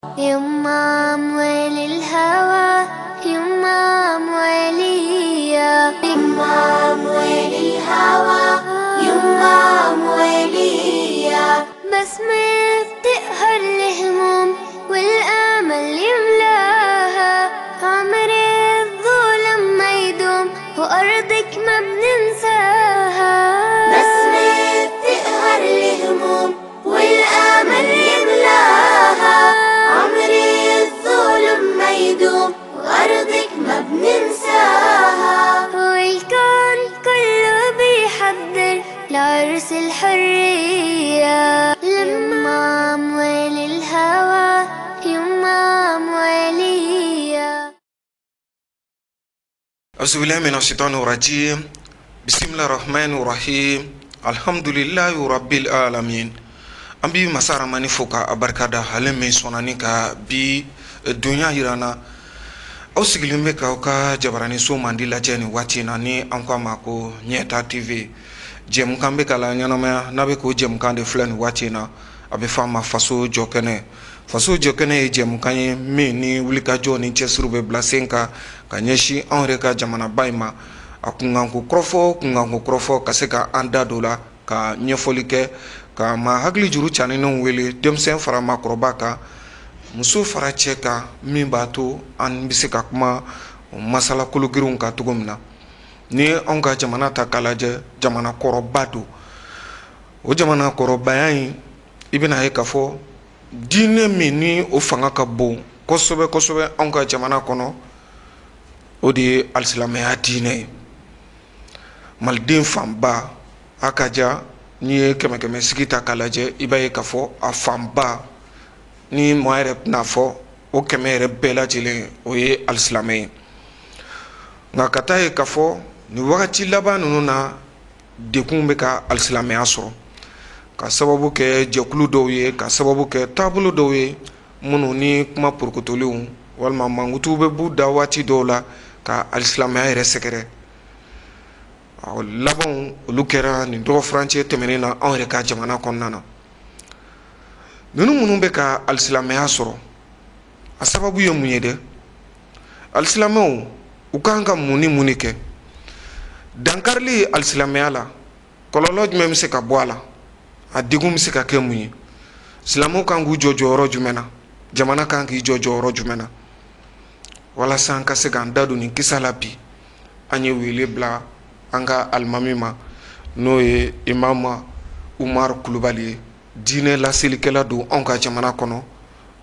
يما أموال الهوى، يما أموالية، يما أموال الهوى، يما أموالية. بسمة بتقهر الهموم والأمل يملاها، عمر الظلم ما يدوم وأرضك ما بننساها. بسمة بتقهر الهموم والأمل يملاها، عمر الظلم ما يدوم وأرضك ما بننساها. والكون كله بيحضر لعرس الحرية، لما أموال الهوى، يما أموالية. أعوذ بالله من الشيطان الرجيم. بسم الله الرحمن الرحيم. الحمد لله رب العالمين. An bi masa Ramani fo ka a barika da, ale min sɔnna ni ka bi donya yira n na. Aw sigilen bɛ k'aw ka jabaraniso mandi lajɛ nin waati in na, ni an ko a ma ko Ɲɛta TV. Jɛmukan bɛ ka la ɲɛnamaya n'a bɛ k'o jɛmukan de filɛ nin waati in na, a bɛ fɔ a ma Faso Jɔkɛnɛ. Faso Jɔkɛnɛ ye jɛmukan ye min ni wulikajɔ ni cɛsiriw bɛ bila sen kan ka ɲɛsin anw yɛrɛ ka jamanaba in ma. A kunkanko kɔrɔfɔ, kunkanko kɔrɔfɔ, ka se ka an da don la ka ɲɛfɔli kɛ, ka maa hakili juru caninenw wele, denmisɛn fara maakɔrɔba kan, muso fara cɛ kan, min b'a to an bɛ se ka kuma masala kologirinw kan cogo min na. Ni anw ka jamana ta k'a lajɛ, jamana kɔrɔba don. O jamana kɔrɔbaya in, i bɛna ye k'a fɔ diinɛ min ni o fanga ka bon kosɛbɛ kosɛbɛ anw ka jamana kɔnɔ, o de ye alisilamɛya diinɛ ye. Maliden fanba, a ka ja n'i ye kɛmɛ kɛmɛ sigi ta k'a lajɛ, i b'a ye k'a fɔ a fanba, ni maa yɛrɛ tɛna fɔ o 100 yɛrɛ bɛɛ lajɛlen, o ye alisilamɛ ye. Nka ka taa ye k'a fɔ nin wagati laban ninnu na, degun bɛ ka alisilamɛya sɔrɔ, ka sababu kɛ jɛkulu dɔw ye, ka sababu kɛ taabolo dɔw ye, minnu ni kuma porokotolenw walima mankutuw bɛ b'u da waati dɔw la ka alisilamɛya yɛrɛ sɛgɛrɛ. Labanw olu kɛra nin dɔgɔ furancɛ tɛmɛnen na anw yɛrɛ ka jamana kɔnɔna na. Ninnu minnu bɛ ka alisilamɛya sɔrɔ, a sababu ye mun ye dɛ? Alisilamɛw u kan ka mun ni mun de kɛ? Dankarili alisilamɛya la, kɔlɔlɔ jumɛn bɛ se ka bɔ a la? A degun bɛ se ka kɛ mun ye? Silamɛw kan k'u jɔ jɔyɔrɔ jumɛn na? Jamana kan k'i jɔ jɔyɔrɔ jumɛn na? Walasa an ka se k'an da don nin kisa la bi, an ye wele bila an ka alimami ma, n'o ye Imam Umar Kulubali ye, diinɛ laselikɛla don anw ka jamana kɔnɔ.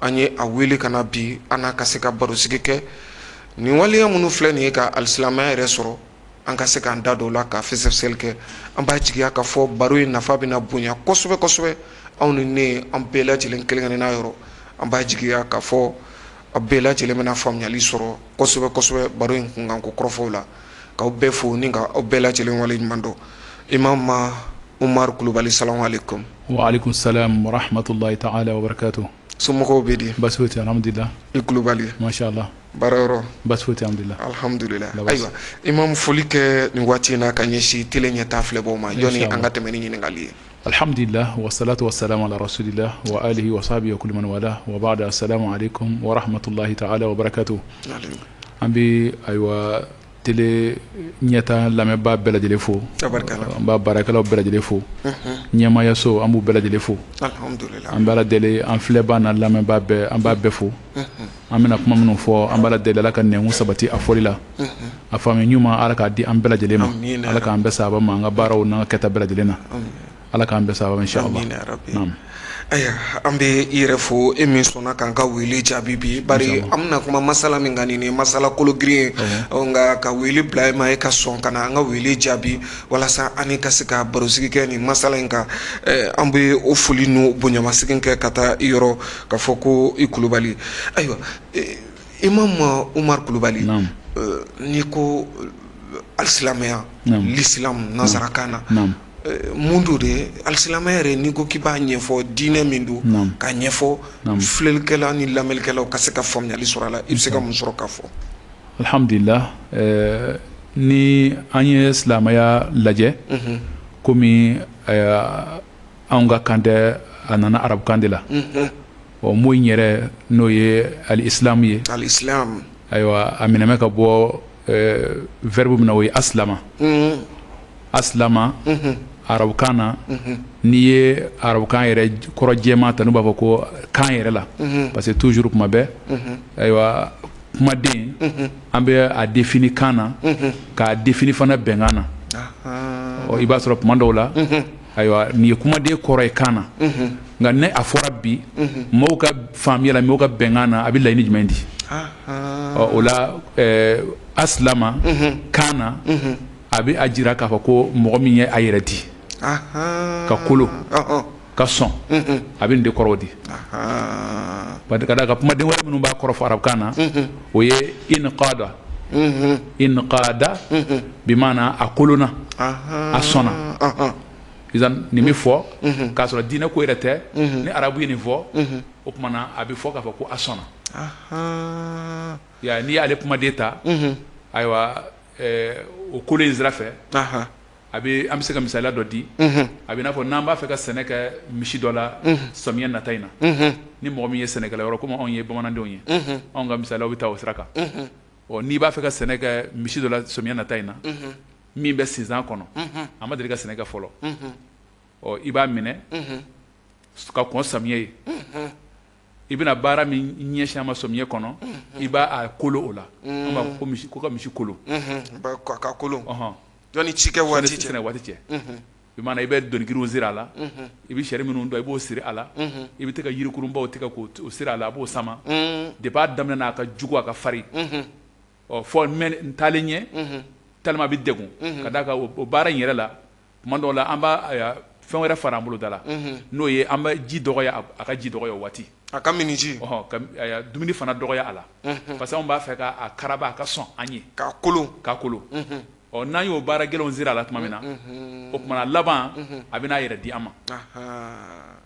An ye a wele ka na bi, an n'a ka se ka barosigi kɛ nin waleya minnu filɛ nin ye ka alisilamɛya yɛrɛ sɔrɔ, an ka se k'an da don o la ka fɛsɛfɛsɛli kɛ. An b'a jigiya k'a fɔ baro in nafa bɛna bonya kosɛbɛ kosɛbɛ anw ni ne, an bɛɛ lajɛlen kelen kelenna yɔrɔ. An b'a jigiya k'a fɔ aw bɛɛ lajɛlen bɛna faamuyali sɔrɔ kosɛbɛ kosɛbɛ baro in kunkanko kɔrɔfɔw la. K'aw bɛɛ fo ni ka aw bɛɛ lajɛlen waleɲuman dɔn. Imam Umar Kulubali, salamu aleykum. Wa aleykum salam wa rahmatulahi ta'ala wa barakatuh. Somɔgɔw bɛ di? Baasi foyi tɛ, alhamdulilah. I Kulubali. Masha Allah. Baara yɔrɔ? Baasi foyi tɛ, alhamdulilah. Alhamdulilah. Ayiwa Imam, foli kɛ nin waati in na ka ɲɛsin télé ɲɛta filɛbaw ma, yanni an ka tɛmɛ ni ɲininkali ye. Alhamdulillah, wa salatu wa salam ala rasulillah wa alihi wa sahbihi wa kulli man wala wa ba'da. Assalamu alaikum wa rahmatullahi ta'ala wa barakatuh. An bɛ ayiwa télé ɲɛta lamɛnbaa bɛɛ lajɛlen fo, an b'a baarakɛlaw bɛɛ lajɛlen fo, ɲɛmaayaso an b'u bɛɛ lajɛlen fo. An bɛ Ala deli, an filɛbaa n'a lamɛnbaa bɛɛ, an b'a bɛɛ fo. An bɛna kuma minnu fɔ, an bɛ Ala deli, Ala ka nɛnkun sabati a fɔli la, a faamu ɲuman Ala k'a di an bɛɛ lajɛlen ma, Ala k'an bɛɛ sababa ma an ka baaraw n'an ka kɛta bɛɛ lajɛlen na, Ala k'an bɛɛ sababa inshallah. Ayiwa, an bɛ i yɛrɛ fo, e min sɔnna k'an ka wele jaabi bi. Bari an bɛna kuma masala min kan, nin ye masala kologirin ye, nka ka wele bila e ma, e ka sɔn ka na an ka wele jaabi walasa an ka se ka barosigi kɛ nin masala in kan. An bɛ o foli n'o bonyamasegin kɛ ka taa i yɔrɔ k'a fɔ ko i Kulubali. Ayiwa Imam Umar Kulubali, n'i ko alisilamɛya, l'islam nansarakan na, mun don de alisilamɛya yɛrɛ? N'i ko k'i b'a ɲɛfɔ, diinɛ min don, k'a ɲɛfɔ filɛlikɛla ni lamɛnlikɛlaw ka se ka faamuyali sɔrɔ a la, i bɛ se ka mun sɔrɔ k'a fɔ? Alhamdulillah, ni an ye silamɛya lajɛ, komi anw ka kan tɛ, a nana arabukan de la. Ɔ mot in yɛrɛ n'o ye al-islam ye. Al-islam. Ayiwa, a minɛmɛ ka bɔ verbe min na, o ye aslama. Aslama, arabukan na, n'i ye arabukan yɛrɛ kɔrɔ jɛman ta, n'u b'a fɔ ko kan yɛrɛ la, parce que toujours kuma bɛɛ, ayiwa, kumaden an bɛ a défini kan na, k'a défini fana bɛnkan na. Ɔ i b'a sɔrɔ tuma dɔw la, ayiwa, nin ye kumaden kɔrɔ ye kan na, nka ne a fɔra bi maaw ka faamuya la, maaw ka bɛnkan na, a bɛ laɲini jumɛn di? Ɔ o la, aslama kan na, a bɛ a jira k'a fɔ ko mɔgɔ min ye a yɛrɛ di ka kolo ka sɔn, a bɛ nin de kɔrɔ di. Ka d'a kan kumaden wɛrɛ minnu b'a kɔrɔ fɔ arabukan na, o ye inqada. Inqada bi maana a kolonna, a sɔnna. Izan nin bɛ fɔ k'a sɔrɔ diinɛ ko yɛrɛ tɛ. Ni arabu ye nin fɔ, o tuma na a bɛ fɔ k'a fɔ ko a sɔnna. Ya n'i y'ale kumaden ta, ayiwa, o kolo in sira fɛ, a bɛ an bɛ se ka misaliya dɔ di. A bɛ n'a fɔ n'an b'a fɛ ka sɛnɛ kɛ misi dɔ la samiyɛ nata in na, ni mɔgɔ min ye sɛnɛkɛla yɔrɔ, komi anw ye bamanandenw ye, anw ka misaliyaw bɛ taa o sira kan. Ɔ n'i b'a fɛ ka sɛnɛ kɛ misi dɔ la samiyɛ nata in na, min bɛ sinzan kɔnɔ, a ma deli ka sɛnɛ kɛ fɔlɔ, ɔ i b'a minɛ ka kɔn samiyɛ ye, i bɛna baara min ɲɛsin a ma samiyɛ kɔnɔ, i b'a a kolo o la. An b'a fɔ ko misi, ko ka misi kolo. Ka kolo jɔnni ci kɛ waati cɛ, sɛnɛ waati cɛ. I maana i bɛ donikirinw siri a la, i bɛ sari minnu dɔn, i b'o siri a la, i bɛ ka yirikurunbaw tigɛ k'o siri a la, a b'o sama. Depuis a daminɛ na, a ka jugu, a ka farin. Ɔ fɔ mɛ n taalen ɲɛ tellement a bɛ degun ka d'a kan o baara in yɛrɛ la, tuma dɔw la an b'a fɛn wɛrɛ fara an bolo da la, n'o ye an bɛ ji dɔgɔya, a ka ji dɔgɔya o waati. A ka miniji. Ɔhɔn, ka dumuni fana dɔgɔya a la, parce que anw b'a fɛ k'a karaba, a ka sɔn an ye. K'a kolo. K'a kolo. Ɔ n'an y'o baara gɛlɛnw siri a la tuma min na, o tuma na laban a bɛ n'a yɛrɛ di an ma,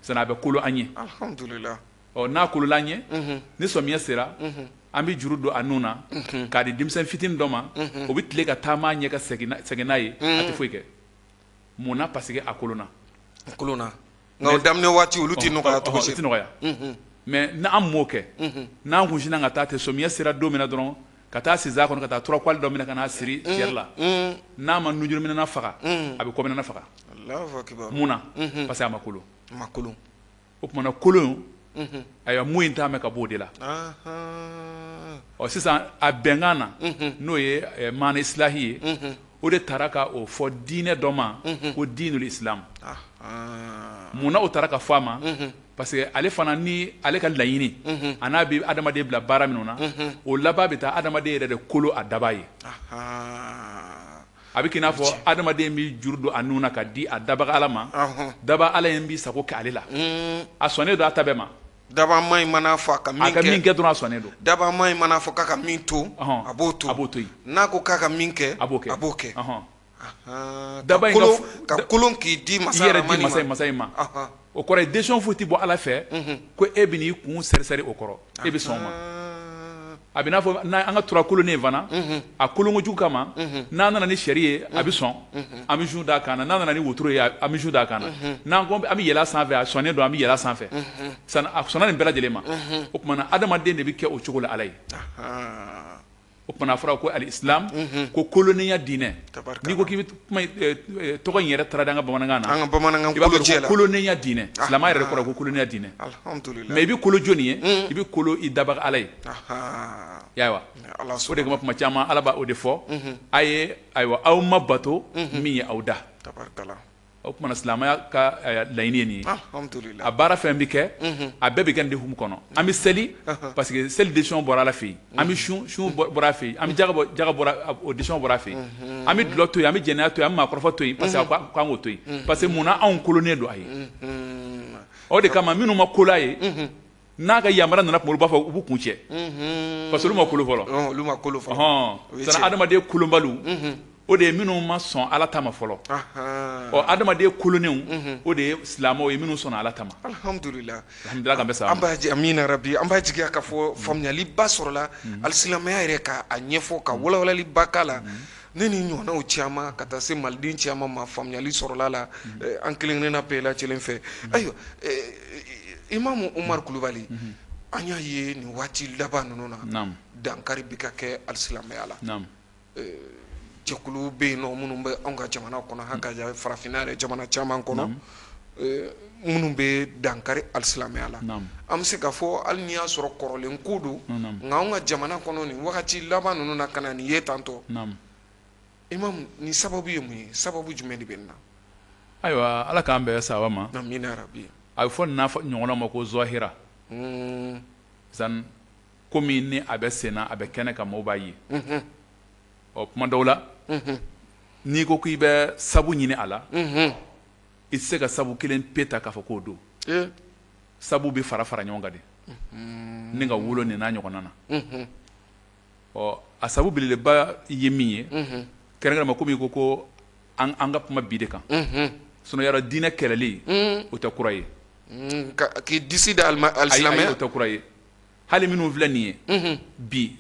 sani a bɛ kolo an ye. Alhamdulillah. Ɔ n'a kolola an ye, ni sɔmiya sera, an bɛ juru don a nun na k'a di denmisɛn fitinin dɔ ma, o bɛ tile ka taama ɲɛ ka segin n'a ye, a tɛ foyi kɛ. Mun na? Parce que a kolonna. A kolonna, nka o daminɛ waati olu tɛ nɔgɔya cogo si. O tɛ nɔgɔya. Mais n'an m'o kɛ, n'an kun sinna ka taa ten, sɔmiya sera don min na dɔrɔn, ka taa sinsan kɔnɔ, ka taa turakwali dɔ minɛ ka n'a siri sɛri la, n'a ma nunjuruminɛna faga, a bɛ kɔminɛna faga. Mun na? Parce que a ma kolo. A ma kolo. O tuma na kolon, ayiwa, mun in t'a mɛn ka bɔ o de la. Ɔ sisan a bɛnkan na, n'o ye maana isilahi ye, o de taara ka o fɔ diinɛ dɔ ma ko diinul islam. Mun na o taara ka fɔ a ma? Parce que ale fana ni ale ka laɲini a n'a bɛ adamaden bila baara minnu na, o laban bɛ taa adamaden yɛrɛ de kolo a daba ye. A bɛ k'i n'a fɔ adamaden bɛ juru don a nun na ka di a dabaga Ala ma, daba Ala in b'i sago kɛ ale la, a sɔnnen don a ta bɛɛ ma. Dabama in mana fɔ a ka min kɛ, a ka min kɛ dɔrɔn a sɔnnen don. Dabama in mana fɔ k'a ka min to, a b'o to. A b'o to yen. N'a ko k'a ka min kɛ, a b'o kɛ. A b'o kɛ. Daba in ka kolon k'i di masa i yɛrɛ di masa in ma. O kɔrɔ ye décision foyi tɛ bɔ Ala fɛ ko e bɛ n'i kun sɛri-sɛri o kɔrɔ, e bɛ sɔn o ma. A bɛ n'a fɔ an ka tura kolonnen fana, a kolonkojugu kama, n'an nana ni sɛri ye, a bɛ sɔn, an bɛ sun d'a kan na. N'an nana ni wotoro ye, an bɛ sun d'a kan na. N'an ko an bɛ yɛlɛ a sanfɛ, a sɔnnen don, an bɛ yɛlɛ a sanfɛ. A sɔnna nin bɛɛ lajɛlen ma. O tuma na adamaden de bɛ kɛ o cogo la Ala ye. O tuma na a fɔra ko al-islam, ko kolonnenya diinɛ. N'i ko k'i bɛ kuma tɔgɔ in yɛrɛ traduit an ka bamanankan na, an ka bamanankan i b'a fɔ ko kolonnenya diinɛ. Silamɛya yɛrɛ kɔrɔ ko kolonnenya diinɛ. Alhamdulillah. Mais i bɛ kolo jɔnni ye? I bɛ kolo i dabaga Ala ye. Ya o de kama kuma caman Ala b'a o de fɔ a ye, ayiwa, aw ma bato min ye aw da. O tuma na silamɛya ka laɲini ye nin ye. Alhamdulillah. A baara fɛn bɛ kɛ, a bɛɛ bɛ kɛ nin de hukumu kɔnɔ. An bɛ seli parce que seli décision bɔra Ala fɛ yen. An bɛ sun bɔra a fɛ yen. An bɛ jaga bɔ, jaga bɔra, o décision bɔra a fɛ yen. An bɛ dulɔ to yen, an bɛ jɛnɛya to yen, an bɛ maakɔrɔfɔ to yen, parce que a ko k'an k'o to yen. Parce que munna anw kolonnen don a ye. O de kama minnu ma kolo a ye, n'a ka yamaruya nana tuma, olu b'a fɔ u b'u kun cɛ. Parce que olu ma kolo fɔlɔ. Olu ma kolo fɔlɔ. Ɔhɔn. Adamaden kolonbaliw, o de ye minnu ma sɔn Ala ta ma fɔlɔ. Ɔ adamaden kolonnenw, o de ye silamɛw ye minnu sɔnna Ala ta ma. Alhamdulillah. Alhamdulillah, k'an bɛ sababa ma. An b'a amina rabi, an b'a jigiya k'a fɔ faamuyaliba sɔrɔla alisilamɛya yɛrɛ ka a ɲɛfɔ, ka walawalaliba k'a la. Ne ni ɲɔgɔnnaw caman ka taa se maliden caman ma, faamuyali sɔrɔla la an kelen kelenna bɛɛ lajɛlen fɛ. Ayiwa, Imamu Umaru Kulubali, an y'a ye nin waati laban ninnu na, dankari bɛ ka kɛ alisilamɛya la. Jɛkulu bɛ yen nɔ minnu bɛ anw ka jamana kɔnɔ, hali farafinna yɛrɛ jamana caman kɔnɔ, minnu bɛ dankari alisilamɛya la. An bɛ se k'a fɔ hali n'i y'a sɔrɔ kɔrɔlen ko don, nka anw ka jamana kɔnɔ nin wagati laban ninnu na ka na nin ye tantɔ. Imamu, nin sababu ye mun ye? Sababu jumɛn de bɛ nin na? Ayiwa, Ala k'an bɛn sawaba ma. Amina yarabi. A bɛ fɔ nin n'a ɲɔgɔnna ma ko zɔhira. Zan ko min ni a bɛ sen na, a bɛ kɛnɛ kan, maaw b'a ye. Ɔ, kuma dɔw la, n'i ko k'i bɛ sabu ɲini a la, i tɛ se ka sabu kelen pe ta k'a fɔ k'o don. Sabu bɛ fara fara ɲɔgɔn kan de ni ka wolo nin n'a ɲɔgɔnna na. Ɔ, a sabu belebeleba ye min ye, kɛrɛnkɛrɛnma komi i ko ko an ka kuma bi de kan, sinon yɔrɔ diinɛ kɛlɛli, o tɛ kura ye. K'i disi da alisilamɛya, o tɛ kura ye. Hali minnu filɛ nin ye bi,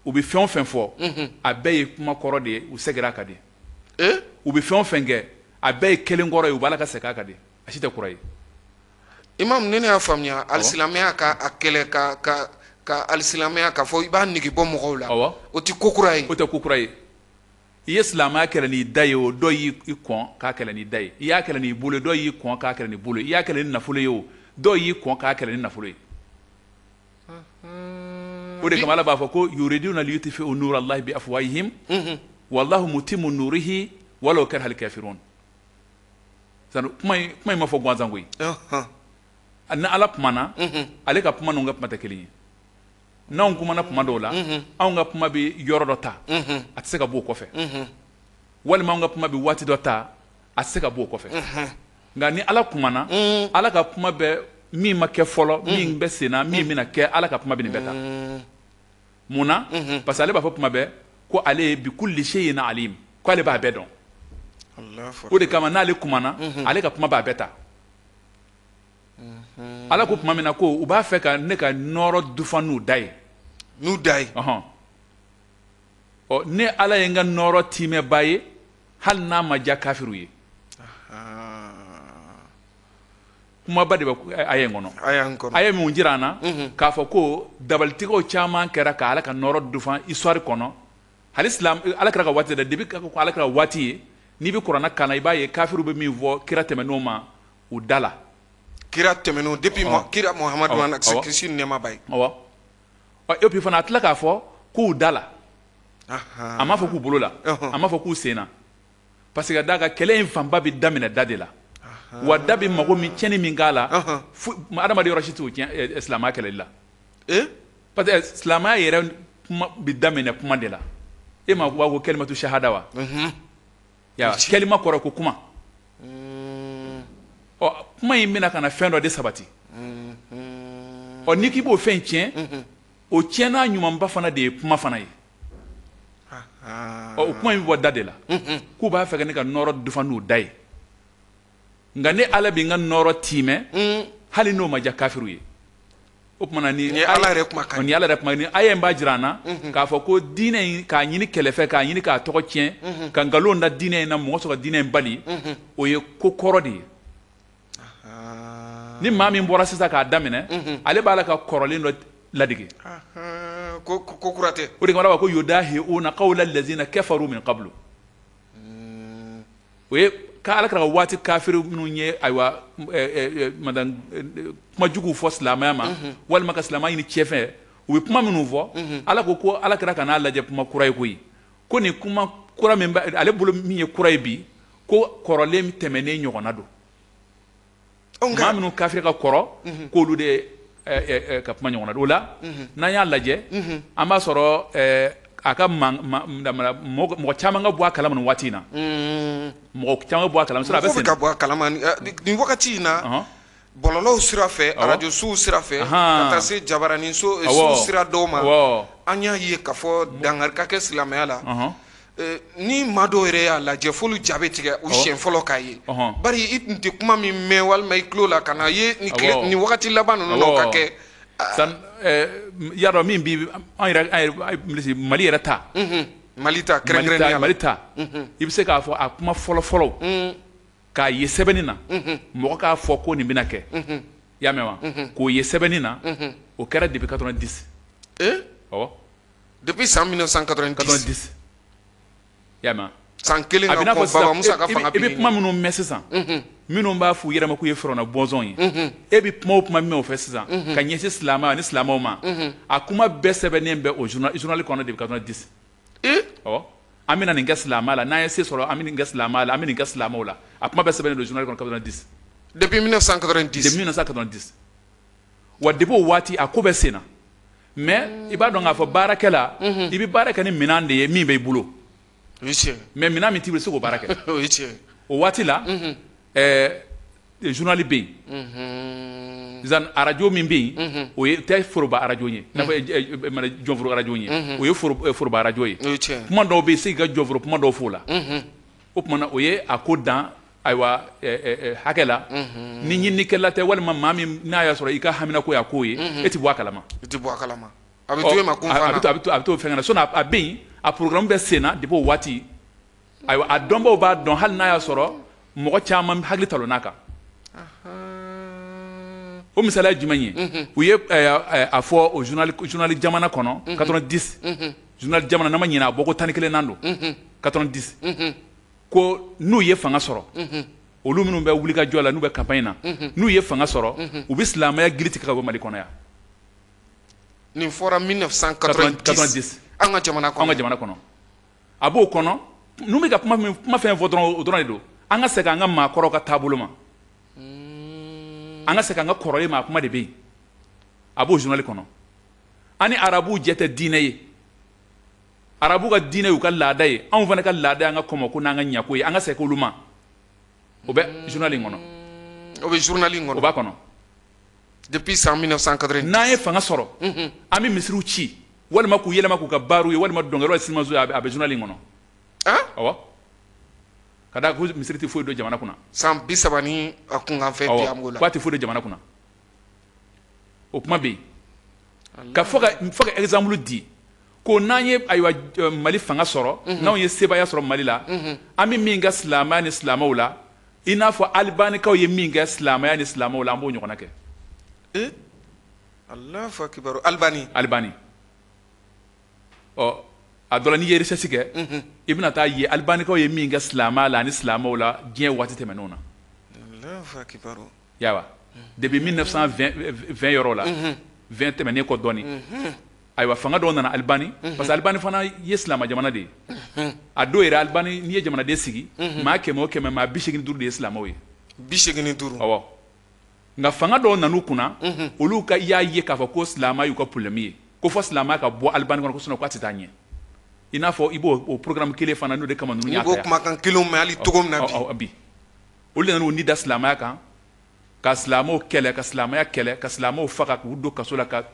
u bɛ fɛn o fɛn fɔ, a bɛɛ ye kuma kɔrɔ de ye, u seginna a kan de. U bɛ fɛn o fɛn kɛ, a bɛɛ ye kelen kɔrɔ ye, u b'a la ka segin a kan de. A si tɛ kura ye. Imam, ni ne y'a faamuya, alisilamɛya ka a kɛlɛ, ka alisilamɛya k'a fɔ i b'a nege bɔ mɔgɔw la, o tɛ ko kura ye. O tɛ ko kura ye. I ye silamɛya kɛlɛ n'i da ye, o dɔ y'i kɔn k'a kɛlɛ n'i da ye. I y'a kɛlɛ n'i bolo ye, dɔ y'i kɔn k'a kɛlɛ n'i bolo ye. I y'a kɛlɛ ni nafolo ye, o dɔw y'i kɔn k'a kɛlɛ ni nafolo ye. O de kama Ala b'a fɔ ko yuriduna liyutfi'u nura Allahi bi afwahihim wallahu mutimmu nurihi walau karihal kafirun. Kuma in ma fɔ gansan koyi. Ni Ala kumana, ale ka kuma n'anw ka kuma tɛ kelen ye. N'anw kumana kuma dɔw la, anw ka kuma bɛ yɔrɔ dɔ ta, a tɛ se ka bɔ o kɔfɛ, walima anw ka kuma bɛ waati dɔ ta, a tɛ se ka bɔ o kɔfɛ. Nka ni Ala kumana, Ala ka kuma bɛ min ma kɛ fɔlɔ, min bɛ sen na, min bɛna kɛ, Ala ka kuma bɛ nin bɛɛ ta. Mun na? Parce que ale b'a fɔ kuma bɛɛ ko ale ye bi kulli shay'in alim, ko ale b'a bɛɛ dɔn. O de kama n'ale kumana, ale ka kuma b'a bɛɛ ta. Ala ko tuma min na ko u b'a fɛ ka ne ka nɔɔrɔ dufa n'u da ye, n'u da ye, ɔ, ne Ala ye n ka nɔɔrɔ tiimɛba ye, hali n'a ma diya kafiriw ye. Kumaba de bɛ aya in kɔnɔ. Aya min jira an na k'a fɔ ko dabalitigɛw caman kɛra ka Ala ka nɔɔrɔ dufa histoire kɔnɔ. Hali Ala kira ka waati dɛ, depuis ko Ala kira waati ye, n'i bɛ kuranɛ kalan, i b'a ye kafiriw bɛ min fɔ kira tɛmɛn'o ma u da la. Kira tɛmɛn'o depuis kira Muhamadu ma kisi ni nɛɛma b'a ye. Awɔ. Et puis fana a tila k'a fɔ k'u da la. A m'a fɔ k'u bolo la, a m'a fɔ k'u sen na. Parce que ka d'a kan, kɛlɛ in fanba bɛ daminɛ da de la. Wa da bɛ mago min tiɲɛni min k'a la, adamaden yɔrɔ si t'o tiɲɛ silamɛya kɛlɛli la. Parce que silamɛya yɛrɛ kuma bɛ daminɛ kuma de la. E ma b'a ko kalimatu shahada wa? Ya kalima kɔrɔ ko kuma. Ɔ, kuma in bɛna ka na fɛn dɔ de sabati. Ɔ, n'i k'i b'o fɛn tiɲɛ, o tiɲɛna ɲumanba fana de ye kuma fana ye. Ɔ, o kuma in bɛ bɔ da de la. K'u b'a fɛ ka ne ka nɔɔrɔ dufa n'u da ye. Nka ne Ala bɛ n ka nɔɔrɔ tiimɛ, hali n'o ma diya kafiriw ye. O tuma na ni Ala yɛrɛ kumakan ni Ala yɛrɛ kuma ni aya in b'a jira an na k'a fɔ ko diinɛ in k'a ɲini kɛlɛ fɛ, k'a ɲini k'a tɔgɔ tiɲɛ, ka nkalon da diinɛ in na, mɔgɔ sɔrɔ ka diinɛ in bali, o ye ko kɔrɔ de ye. Ni maa min bɔra sisan k'a daminɛ, ale b'a la ka kɔrɔlen dɔ ladege. Ko kura tɛ. O de kama Ala b'a ko yudahiuna qawla allazina kafaru min qablu. O ye ka Ala kira ka waati kafiri minnu ye, ayiwa, kuma juguw fɔ silamɛya ma, walima ka silamɛya ɲini cɛfɛ, u bɛ kuma minnu fɔ, Ala ko ko Ala kira ka n'a lajɛ kuma kura ye koyi. Ko nin kuma kura min bɛ ale bolo, min ye kura ye bi, ko kɔrɔlen tɛmɛnen ɲɔgɔnna don. Maa minnu kafiri ka kɔrɔ, k'olu de ka kuma ɲɔgɔnna don. O la, n'an y'a lajɛ, an b'a sɔrɔ a ka mɔgɔ caman ka bɔ a kalama nin waati in na. Mɔgɔ caman ka bɔ a kalama. A bɛ ka bɔ a kalama nin wagati in na, bɔlɔlɔw sira fɛ, arajosow sira fɛ, ka taa se jabaraninso sira dɔw ma. An y'a ye k'a fɔ dankari ka kɛ silamɛya la. Ni maa dɔw yɛrɛ y'a lajɛ, f'olu ja bɛ tigɛ u siɲɛ fɔlɔ k'a ye. Bari i tun tɛ kuma min mɛn walima i tulo la ka na ye nin wagati laban ninnu na, o ka kɛ. Y'a dɔn min bi an yɛrɛ Mali yɛrɛ ta. Mali ta kɛrɛnkɛrɛnnenya. Mali ta, i bɛ se k'a fɔ a kuma fɔlɔ fɔlɔ k'a ye sɛbɛnni na, mɔgɔ k'a fɔ ko nin bɛna kɛ. I y'a mɛn wa? K'o ye sɛbɛnni na, o kɛra depuis 90. Awɔ. Depuis san 1990. 90, i y'a mɛn? San kelen ka kɔn Baba Musa ka fanga I bɛ kuma minnu mɛn sisan, minnu b'a f'u yɛrɛ ma k'u ye Firawuna bɔnsɔn ye, e bɛ kuma o kuma mɛn o fɛ sisan ka ɲɛsin silamɛ ani silamɛw ma, a kuma bɛɛ sɛbɛnnen bɛ o journal kɔnɔ depuis 90. Awɔ, an bɛna nin kɛ silamɛ la, n'an ye se sɔrɔ, an bɛ nin kɛ silamɛ la, an bɛ nin kɛ silamɛw la. A kuma bɛɛ sɛbɛnnen don journal kɔnɔ 90. Depuis 1990. Depuis 1990. Wa depuis o waati, a ko bɛ sen na. Mais i b'a dɔn k'a fɔ baarakɛla, i bɛ baara kɛ ni minɛn de ye min b'i bolo. O ye tiɲɛ. Mais minɛn min t'i bolo, i tɛ se k'o baara kɛ. O ye tiɲɛ. O waati la, journal bɛ yen. Sisan arajo min bɛ yen, o ye tɛ foroba arajo ye, i n'a fɔ jɔnforo arajo ye, o ye foroba arajo ye. O ye tiɲɛ. Kuma dɔw bɛ yen, i se k'i ka jɔnforo kuma dɔw fɔ o la. O tuma na, o ye a ko dan ayiwa hakɛ la. Ni ɲininikɛla tɛ, walima maa min n'a y'a sɔrɔ i ka haminako y'a ko ye, e tɛ bɔ a kalama. I tɛ bɔ a kalama. A bɛ to e ma kun fana. A bɛ to fɛn na. Sinon a bɛ yen, a programme bɛ sen na depuis o waati. Ayiwa, a dɔnbaw b'a dɔn, hali n'a y'a sɔrɔ mɔgɔ caman hakili talonn'a kan. O misaliya ye jumɛn ye? U ye a fɔ o journal jamana kɔnɔ 90, journal jamana, n'a ma ɲinɛ, a bɔ ko 11 nan don 90, ko n'u ye fanga sɔrɔ, olu minnu bɛ wuli ka jɔ la, n'u bɛ campagne na, n'u ye fanga sɔrɔ, u bɛ silamɛya gili tigɛ ka bɔ Mali kɔnɔ yan. Nin fɔra 1990 an ka jamana kɔnɔ. An ka jamana kɔnɔ. A b'o kɔnɔ, ninnu bɛ ka kuma min, kuma fɛn fɔ dɔrɔn, o dɔrɔn de don. An ka segin an ka maakɔrɔw ka taabolo ma. An ka segin an ka kɔrɔlen ma, a kuma de bɛ yen. A b'o journal kɔnɔ. An ni arabuw jɛ tɛ diinɛ ye. Arabuw ka diinɛ y'u ka laada ye. Anw fana ka laada y'an ka kɔmɔko n'an ka ɲako ye. An ka segin olu ma. O bɛ journal in kɔnɔ. O bɛ journal in kɔnɔ. O b'a kɔnɔ. Depuis san 1990. N'an ye fanga sɔrɔ, an bɛ misiriw ci, walima k'u yɛlɛma k'u ka baariw ye, walima dɔnkɛlaw ye sinimaso ye, a bɛ journal in kɔnɔ. Awɔ. Ka da ko misiri tɛ foyi don jamana kunna. San 30 ni a kunkanfɛn bi an b'o la. K'a tɛ foyi don jamana kunna. O kuma bɛ yen. Ka fɔ ka exemple di, ko n'an ye ayiwa Mali fanga sɔrɔ, n'anw ye sebaaya sɔrɔ Mali la, an bɛ min kɛ silamɛya ni silamɛw la, i n'a fɔ Alibanikaw ye min kɛ silamɛya ni silamɛw la, an b'o ɲɔgɔnna kɛ. Allahu akbar. Albani. Albani. Ɔ, a dɔ la, n'i ye recherche kɛ, i bɛna taa ye Albanikaw ye min kɛ silamɛya la ani silamɛw la diɲɛ waati tɛmɛnenw na. Allahu akbar. Yawa. Depuis 1920 yɔrɔ la, 20 tɛmɛnen kɔ dɔɔni. Ayiwa, fanga dɔw nana Albani, parce que Albani fana ye silamɛ jamana de ye. A dɔw yɛrɛ, Albani, n'i ye jamanaden sigi, maa 100 o 100, maa 85 de ye silamɛw ye. 85. Awɔ. Nka fanga dɔw nan'u kunna, olu ka y'a ye k'a fɔ ko silamɛ y'u ka problème ye, ko fɔ silamɛ ka bɔ Albani kɔnɔ, ko sinon k'a tɛ taa ɲɛ. I n'a fɔ i b'o o programme kelen fana, n'o de kama ninnu y'a I b'o kumakan kelenw mɛn hali cogo min na bi. Bi olu de nan'u ni da silamɛya kan, ka silamɛw kɛlɛ, ka silamɛya kɛlɛ, ka silamɛw faga, k'u don kaso la. Ka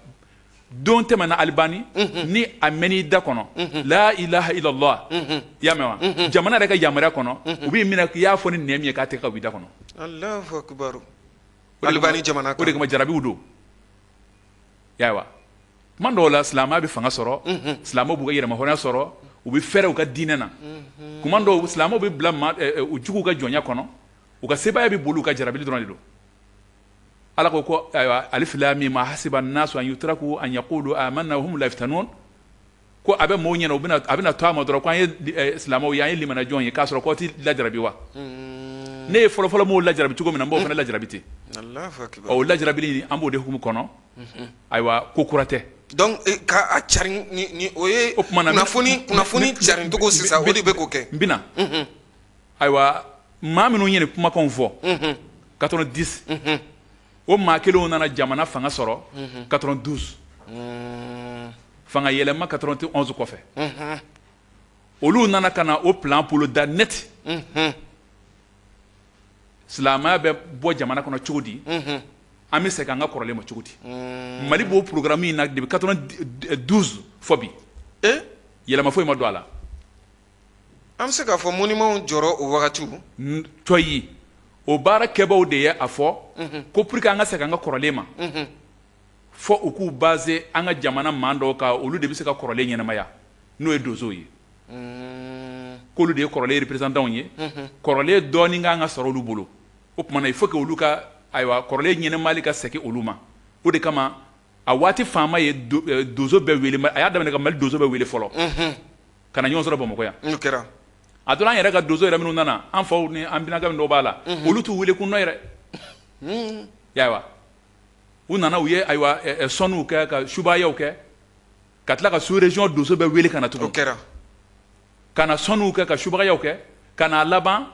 don tɛmɛna Albani ni a mɛn'i da kɔnɔ la ilaha illallah, i y'a mɛn wa, jamana yɛrɛ ka yamaruya kɔnɔ, u b'i minɛ k'i y'a fɔ ni nɛn min ye k'a tigɛ ka bɔ i da kɔnɔ. Allahu akbar. Albani jamana kan. O de kama jarabiw don. Yawa. Tuma dɔw la, silamɛya bɛ fanga sɔrɔ, silamɛw b'u ka yɛrɛmahɔrɔnya sɔrɔ, u bɛ fɛrɛ u ka diinɛ na. Tuma dɔw, silamɛw bɛ bila u juguw ka jɔnya kɔnɔ, u ka sebaaya bɛ boli u ka jarabili dɔrɔn de don. Ala ko ko ayiwa, alif lam mim ahasiba an-nasu an yutraku an yaqulu amanna wa hum la yuftanun, ko a bɛ maaw ɲɛna, u bɛna, a bɛna to a ma dɔrɔn ko an ye silamɛw ye, an ye limanajɔn ye, k'a sɔrɔ k'aw tɛ lajarabi wa? Ne ye fɔlɔfɔlɔ maaw lajarabi cogo min na, n b'o fana lajarabi ten. O lajarabili, an b'o de hukumu kɔnɔ. Ayiwa, ko kura tɛ. Donc ka a carin ni o ye, o tuma na kunnafoni carin cogo sisan, o de bɛ k'o kɛ. N bɛna, ayiwa, maa minnu ye nin kumakanw fɔ 90, o maa kelenw nana jamana fanga sɔrɔ 92, fanga yɛlɛma 91 kɔfɛ. Olu nana ka na o plan bolo da net. Silamɛya bɛ bɔ jamana kɔnɔ cogo di? An bɛ segin an ka kɔrɔlen ma cogo di? Mali b'o programme in na depuis 92 fɔ bi. Yɛlɛma foyi ma don a la. An bɛ se k'a fɔ monument jɔrɔ o wagatiw. Cɔyi, o baara kɛbaw de ye a fɔ ko pour que an ka segin an ka kɔrɔlen ma, fɔ u k'u baser an ka jamana maa dɔw kan, olu de bɛ se ka kɔrɔlen ɲɛnamaya, n'o ye donsow ye, k'olu de ye kɔrɔlen représentants ye, kɔrɔlen dɔɔnin kan ka sɔrɔ olu bolo. O tuma na, il faut que olu ka ayiwa kɔrɔlen ɲɛnɛmali ka segin olu ma. O de kama a waati faama ye donso bɛɛ wele, a y'a daminɛ ka Mali donso bɛɛ wele fɔlɔ ka na ɲɔgɔn sɔrɔ Bamakɔ yan. A dɔn an yɛrɛ ka donso yɛrɛ minnu nana, an faw ni an binakɛ dɔw b'a la, olu t'u wele kun nɔ yɛrɛ. Ayiwa u nana, u ye ayiwa sɔnniw kɛ, ka subayaw kɛ, ka tila ka sous région donso bɛɛ wele ka na tugun, ka na sɔnniw kɛ, ka subagayaw kɛ, ka na laban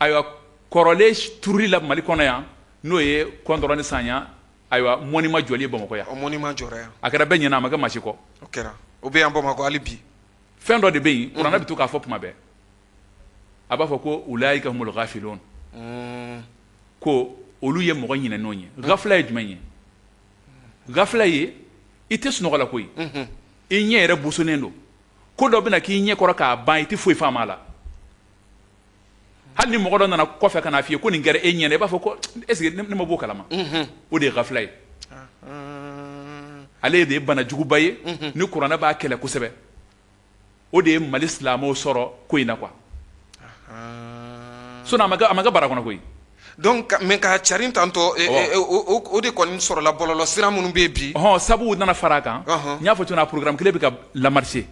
ayiwa kɔrɔlen turuli la Mali kɔnɔ yan, n'o ye kɔntɔrɔ ni sanya, ayiwa monument jɔli ye Bamakɔ yan. O monument jɔra yan. A kɛra bɛɛ ɲɛna, a ma kɛ maa si kɔ. O kɛra, o bɛ yan Bamakɔ hali bi. Fɛn dɔ de bɛ yen, kuranɛ bɛ to k'a fɔ tuma bɛɛ, a b'a fɔ ko ulaika humul ghafilun, ko olu ye mɔgɔ ɲinɛnenw ye. Gafila ye jumɛn ye? Gafila ye i tɛ sunɔgɔ la koyi, i ɲɛ yɛrɛ bosonnen don, ko dɔ bɛna k'i ɲɛ kɔrɔ k'a ban, i tɛ foyi faamu a la. Hali ni mɔgɔ dɔ nana kɔfɛ ka n'a f'i ye ko nin kɛra e ɲɛna, i b'a fɔ ko est ce que ne ma b'o kalama? O de ye gafila ye. Ale de ye bana juguba ye ni kuranɛ b'a kɛlɛ kosɛbɛ. O de ye Mali silamɛw sɔrɔ ko in na quoi. Sinon a ma kɛ bara kɔnɔ koyi. Donc mais ka carin tantɔ, o de kɔni sɔrɔla bɔlɔlɔ sira minnu bɛ bi. Ɔhɔn, sabu nana fara a kan. N y'a fɔ cogo min na, programme kelen bɛ ka lamarcher.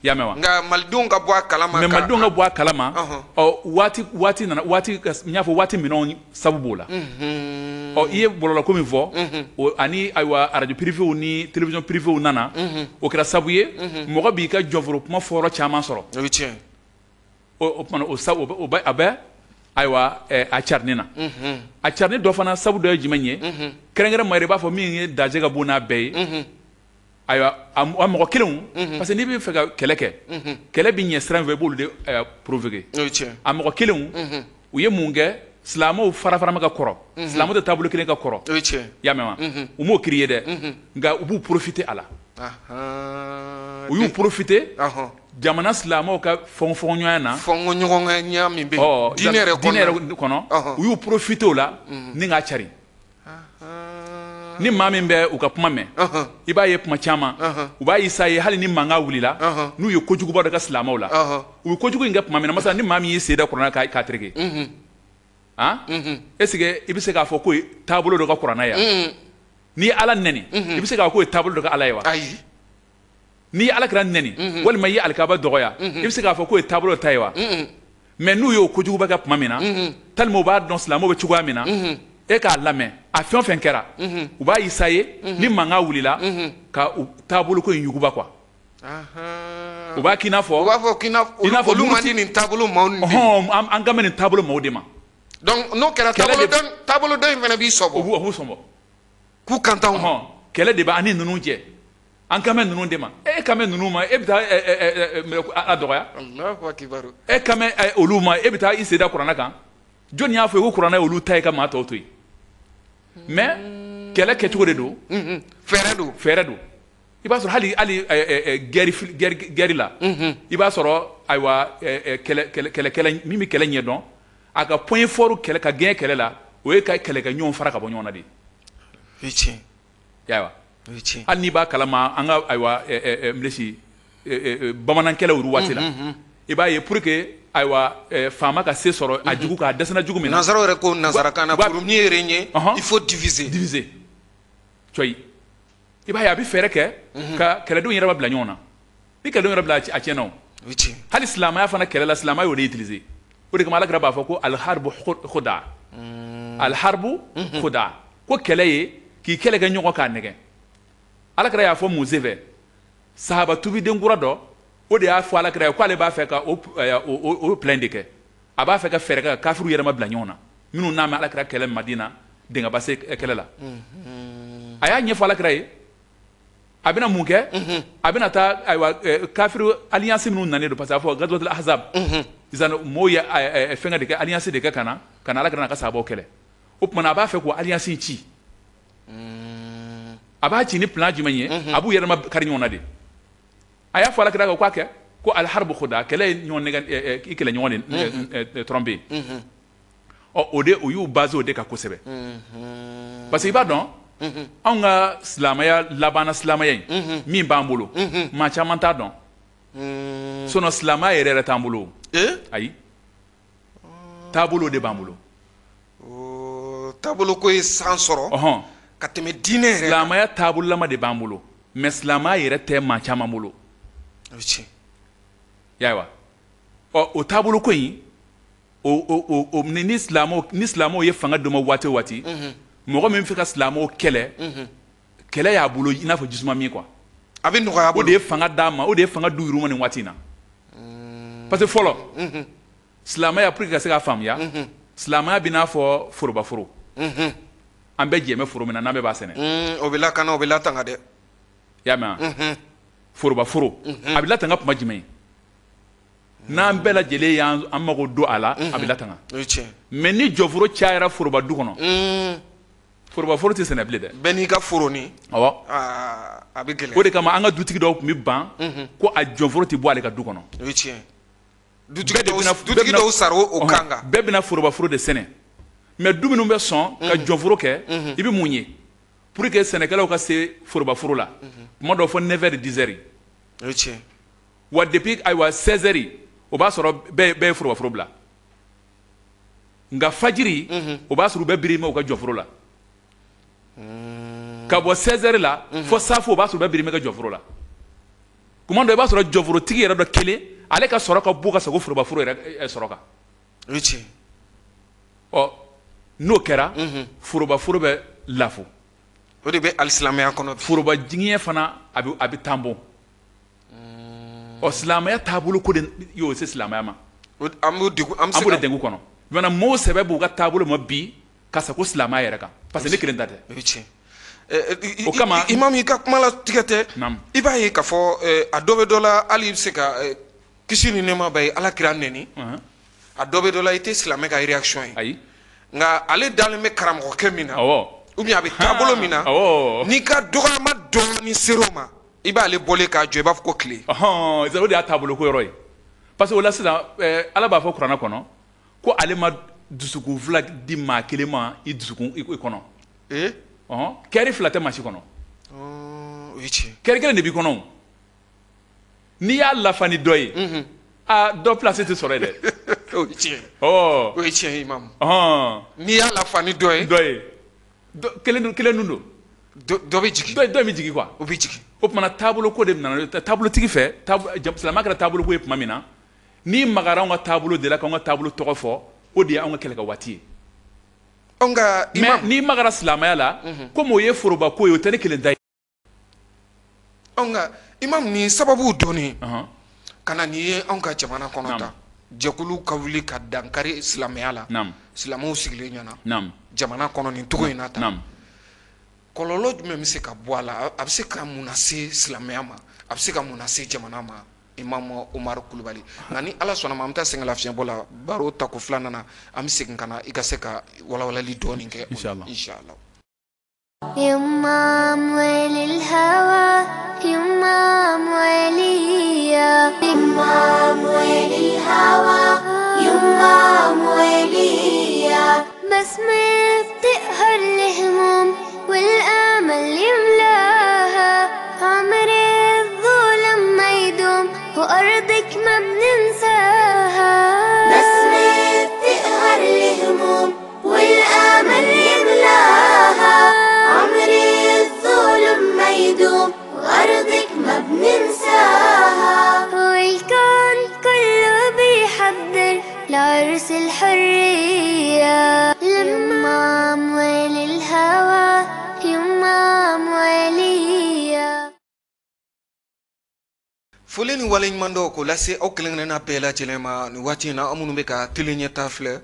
I y'a mɛn wa? Nka malidenw ka bɔ a kalama. Mais malidenw ka bɔ a kalama. Ɔ waati waati nana, waati n y'a fɔ waati minɛnw sabu b'o la. Ɔ i ye bɔlɔlɔ ko min fɔ, o ani ayiwa radio privéw ni télévision privéw nana, o kɛra sabu ye mɔgɔ b'i ka jɔnforo kuma fɔyɔrɔ caman sɔrɔ. O ye tiɲɛ. O tuma o sabu o bɛ a bɛ ayiwa a carinni na. A carinni dɔ fana sabu dɔ ye jumɛn ye? Kɛrɛnkɛrɛn ma yɛrɛ i b'a fɔ min ye danger ka bon n'a bɛɛ ye. Ayiwa a mɔgɔ kelenw, parce que n'i bɛ fɛ ka kɛlɛ kɛ, kɛlɛ bɛ ɲɛ sira min fɛ, i b'olu de provoquer. A mɔgɔ kelenw, u ye mun kɛ? Silamɛw fara fara ma ka kɔrɔ, silamɛw tɛ taabolo kelen ka kɔrɔ. I y'a mɛn wa? U m'o crier dɛ, nka u b'u profiter a la. U y'u profiter jamana silamɛw ka fɔnkɔɲɔgɔnya na. Fɔnkɔɲɔgɔnya min bɛ yen diinɛ yɛrɛ kɔnɔ, u y'u profiter o la ni k'a cari. Ni maa min bɛ u ka kuma mɛn, i b'a ye kuma caman u b'a essayer, hali ni mankan wulila, n'u ye kojuguba dɔ kɛ silamɛw la, u ye kojugu in kɛ tuma min na, masala ni maa min y'i sen da kuranɛ kan k'a tereke, han, est ce que i bɛ se k'a fɔ k'o ye taabolo dɔ ka kuranɛ ye? N'i ye Ala nɛni, i bɛ se k'a fɔ k'o ye taabolo dɔ ka Ala ye wa? Ayi. N'i ye Ala kira nɛni, walima i ye alikaba dɔgɔya, i bɛ se k'a fɔ k'o ye taabolo dɔ ta ye wa? Mais n'u y'o kojuguba kɛ tuma min na, tellement u b'a dɔn silamɛw bɛ cogoya min na, e k'a lamɛn, a fɛn o fɛn kɛra, u b'a essayer ni mankan wulila ka u taabolo ko in yuguba quoi. U b'a k'i n'a fɔ, u b'a fɔ k'i n'a fɔ olu man di nin taabolo maaw ni. Ɔhɔn, an kan bɛ nin taabolo maaw de ma. Donc n'o kɛra taabolo dɔ in fana b'i sɔbɔ. U b'u sɔbɔ. K'u kan t'anw ma. Ɔhɔn, kɛlɛ de b'an ni ninnu cɛ. An kan bɛ ninnu de ma. E kan bɛ ninnu ma, e bɛ taa a dɔgɔya. Alahu akibaru. E kan bɛ olu ma, e bɛ taa i sen da kuranɛ kan. Jɔnni y'a fɔ ye ko kuranɛ ye olu ta ye ka maa tɔw to yen? Mais kɛlɛ kɛcogo de don. Fɛɛrɛ don. Fɛɛrɛ don. I b'a sɔrɔ hali guerre la, i b'a sɔrɔ ayiwa kɛlɛkɛla min bɛ kɛlɛ ɲɛdɔn, a ka point fort kɛlɛ ka gagner kɛlɛ la, o ye ka kɛlɛkɛɲɔgɔn fara ka bɔ ɲɔgɔn na de. O ye tiɲɛ. Ayiwa. O ye tiɲɛ. Hali n'i b'a kalama an ka ayiwa milisi bamanankɛlɛw olu waati la, i b'a ye pour que ayiwa faama ka se sɔrɔ a jugu k'a dɛsɛna jugu min na. Nanzaraw yɛrɛ ko nanzarakan na, pour mieux régner, il faut diviser. Diviser. Cɔyi. I b'a ye a bɛ fɛɛrɛ kɛ ka kɛlɛdenw yɛrɛ bila ɲɔgɔn na. Ni kɛlɛdenw yɛrɛ bila a tiɲɛna o. Hali silamɛya fana kɛlɛ la, silamɛya y'o de utiliser. O de kama Ala kira b'a fɔ ko alharbu khuda. Alharbu khuda. Ko kɛlɛ ye k'i kɛlɛ kɛ ɲɔgɔn k'a nɛgɛ. Ala kira y'a fɔ mun sen fɛ? Sahaba tubiden kura dɔ, o de y'a fɔ Ala kira ye k'ale b'a fɛ ka o plan de kɛ. A b'a fɛ ka fɛɛrɛ kɛ ka kafiriw yɛrɛ ma bila ɲɔgɔn na, minnu n'a ma Ala kira kɛlɛ Madina dingɛba se kɛlɛ la. A y'a ɲɛfɔ Ala kira ye. A bɛna mun kɛ? A bɛna taa ayiwa kafiri alliance minnu nanen don, parce que a fɔ Ghazwatul Ahzab, sisan mɔgɔw ye fɛnkɛ de kɛ, alliance de kɛ ka na Ala kira n'a ka sahabaw kɛlɛ. O tuma na a b'a fɛ k'o alliance in ci. A b'a ci ni plan jumɛn ye? A b'u yɛrɛ ma kari ɲɔgɔn na de. A y'a fɔ Ala kira k'a kɛ ko alharbu khuda, kɛlɛ ye ɲɔgɔn nɛgɛ, i kɛlɛ ɲɔgɔn de tromper. Ɔ o de u y'u basé o de kan kosɛbɛ. Parce que i b'a dɔn, anw ka silamɛya labanna silamɛya in min b'an bolo, maa caman t'a dɔn. Sinon silamɛya yɛrɛ yɛrɛ t'an bolo. Ayi, taabolo de b'an bolo. Taabolo ko ye san sɔrɔ ka tɛmɛ diinɛ yɛrɛ kan. Silamɛya taabololama de b'an bolo, mais silamɛya yɛrɛ tɛ maa caman bolo. O ye tiɲɛ. Y'a ye wa? Ɔ, o taabolo ko in, o ni silamɛw ye fanga d'u ma waati o waati, mɔgɔ min bɛ fɛ ka silamɛw kɛlɛ, kɛlɛ y'a bolo i n'a fɔ jisuma min quoi. A bɛ nɔgɔya a O bolo. de ye fanga d'a ma, o de ye fanga d'u yɛrɛ ma nin waati in na, parce que fɔlɔ silamɛya, pour que ka se k'a faamuya, silamɛya bɛ n'a fɔ forobaforo. An bɛɛ jɛ bɛ foro min na, n'an bɛɛ b'a sɛnɛ. O bɛ lakana, o bɛ latanga dɛ. I y'a mɛn wa? Forobaforo a bɛ latanga tuma jumɛn? N'an bɛɛ lajɛlen y'an an mago don a la, a bɛ latanga. O ye tiɲɛ. Mais ni jɔforo cayara foroba du kɔnɔ, forobaforo tɛ sɛnɛ bilen dɛ. Bɛɛ n'i ka foro ni. Awɔ. Aa, a bɛ gɛlɛya. O de kama an ka dutigi dɔw tun bɛ ban ko a jɔnforo tɛ bɔ ale ka du kɔnɔ. O ye tiɲɛ. Dutigi Bɛɛ de dɔw bɛna dutigi dɔw sara o kan kan. Bɛɛ bɛna forobaforo de sɛnɛ, mais du minnu bɛ sɔn ka jɔnforo kɛ, i bɛ mun ye? Pour que sɛnɛkɛlaw ka se forobaforo la, tuma dɔw fɔ 9 heures, 10 heures. O ye tiɲɛ. Wa depuis, ayiwa, 16 heures, o b'a sɔrɔ bɛɛ ye forobaforo bila, nka fajiri, o b'a sɔrɔ u bɛɛ biri u ka jɔforo la. Ka bɔ 16 heures la fɔ safo, o b'a sɔrɔ u bɛɛ biri ka jɔforo la. Tuma dɔ, i b'a sɔrɔ jɔforotigi yɛrɛ dɔ kelen, ale ka sɔrɔ ka bon ka sago forobaforo yɛrɛ sɔrɔ kan. O ye tiɲɛ. Ɔ, n'o kɛra, forobaforo bɛ lafo. O de bɛ alisilamɛya kɔnɔ bi. Foroba jigiɲɛ fana, a bɛ tan bɔ. Ɔ, silamɛya taabolo ko de y'o se silamɛya ma. An b'o degun, an bɛ An se b'o de ka degun kɔnɔ. Maintenant, mɔgɔw sɛbɛ b'u ka taabolo ma bi ka sago silamɛya yɛrɛ kan, parce que ne kelen ta tɛ. O ye tiɲɛ. O kama Imam, i ka kuma la tigɛ tɛ. Naam. I b'a ye k'a fɔ a dɔ bɛ dɔ la, hali i bɛ se ka kisi ni nɛɛma b'a ye, Ala kira nɛni. A dɔ bɛ dɔ la, i tɛ silamɛ ka réaction ye. Ayi. Nka ale dalen bɛ karamɔgɔkɛ min na, ou bien a bɛ taabolo min na, n'i ka dɔgɔyama dɔɔni ser'o ma, i b'ale bɔlen k'a jɔ, i b'a fɔ ko tile. Ɔhɔn, o de y'a taabolo ko yɔrɔ ye, parce que o la sisan, Ala b'a fɔ kuranɛ kɔnɔ ko ale ma dusukun fila di maa kelen ma i dusukun i kɔnɔ. Ɔhɔn, kɛri fila tɛ maa si kɔnɔ. O ye tiɲɛ. Kɛri kelen de b'i kɔnɔ o. N'i y'a lafa ni dɔ ye, aa, dɔ place tɛ sɔrɔ yen dɛ. O ye tiɲɛ. O ye tiɲɛ ye, imam. N'i y'a lafa ni dɔ ye, Dɔ ye, dɔ kelen dun, kelen dun don. Dɔ bɛ jigin. Dɔ bɛ jigin quoi. O bɛ jigin. O tuma na, taabolo ko de nana taabolotigi fɛ. Silamɛya kɛra taabolo ko ye tuma min na, n'i magara anw ka taabolo de la, k'anw ka taabolo tɔgɔ fɔ, o de ye anw ka kɛlɛkɛ waati ye. Anw ka Mais imam n'i magara silamɛya la, komi o ye foroba ko ye, o tɛ ne kelen ta ye. Anw ka imam, nin sababu dɔɔni ka na nin ye anw ka jamana kɔnɔ tan, jɛkulu ka wuli ka dankari silamɛya la, silamɛw sigilen ɲɛna jamana kɔnɔ nin cogo in na tan, kɔlɔlɔ jumɛn bɛ se ka bɔ a la? A bɛ se ka mun lase silamɛya ma? A bɛ se ka mun lase jamana ma, Imam Umaru Kulubali? Nka ni Ala sɔnna ma, an bɛ taa sɛgɛn lafiɲɛbɔ la. Baro tako filanan na, an bɛ segin ka na i ka se ka walawalali dɔɔni kɛ. Inshallah. Inshallah. يما أموال الهوى، يما أموالية، يما أموال الهوى، يما أموالية، بسمة بتقهر الهموم والآمل يملاها، عمر الظلم ما يدوم وأرضك ما بننساها. بسمة بتقهر الهموم والآمل يملاها، عمر الظلم ما يدوم وأرضك ما بننساها، والكون كله بيحضر لعرس الحرية. لما أموال الهوى، يما أموالية. Foli ni waleɲuman dɔw k'o lase aw kelen kelenna bɛɛ lajɛlen ma nin waati in na, aw minnu bɛ ka télé ɲɛta filɛ.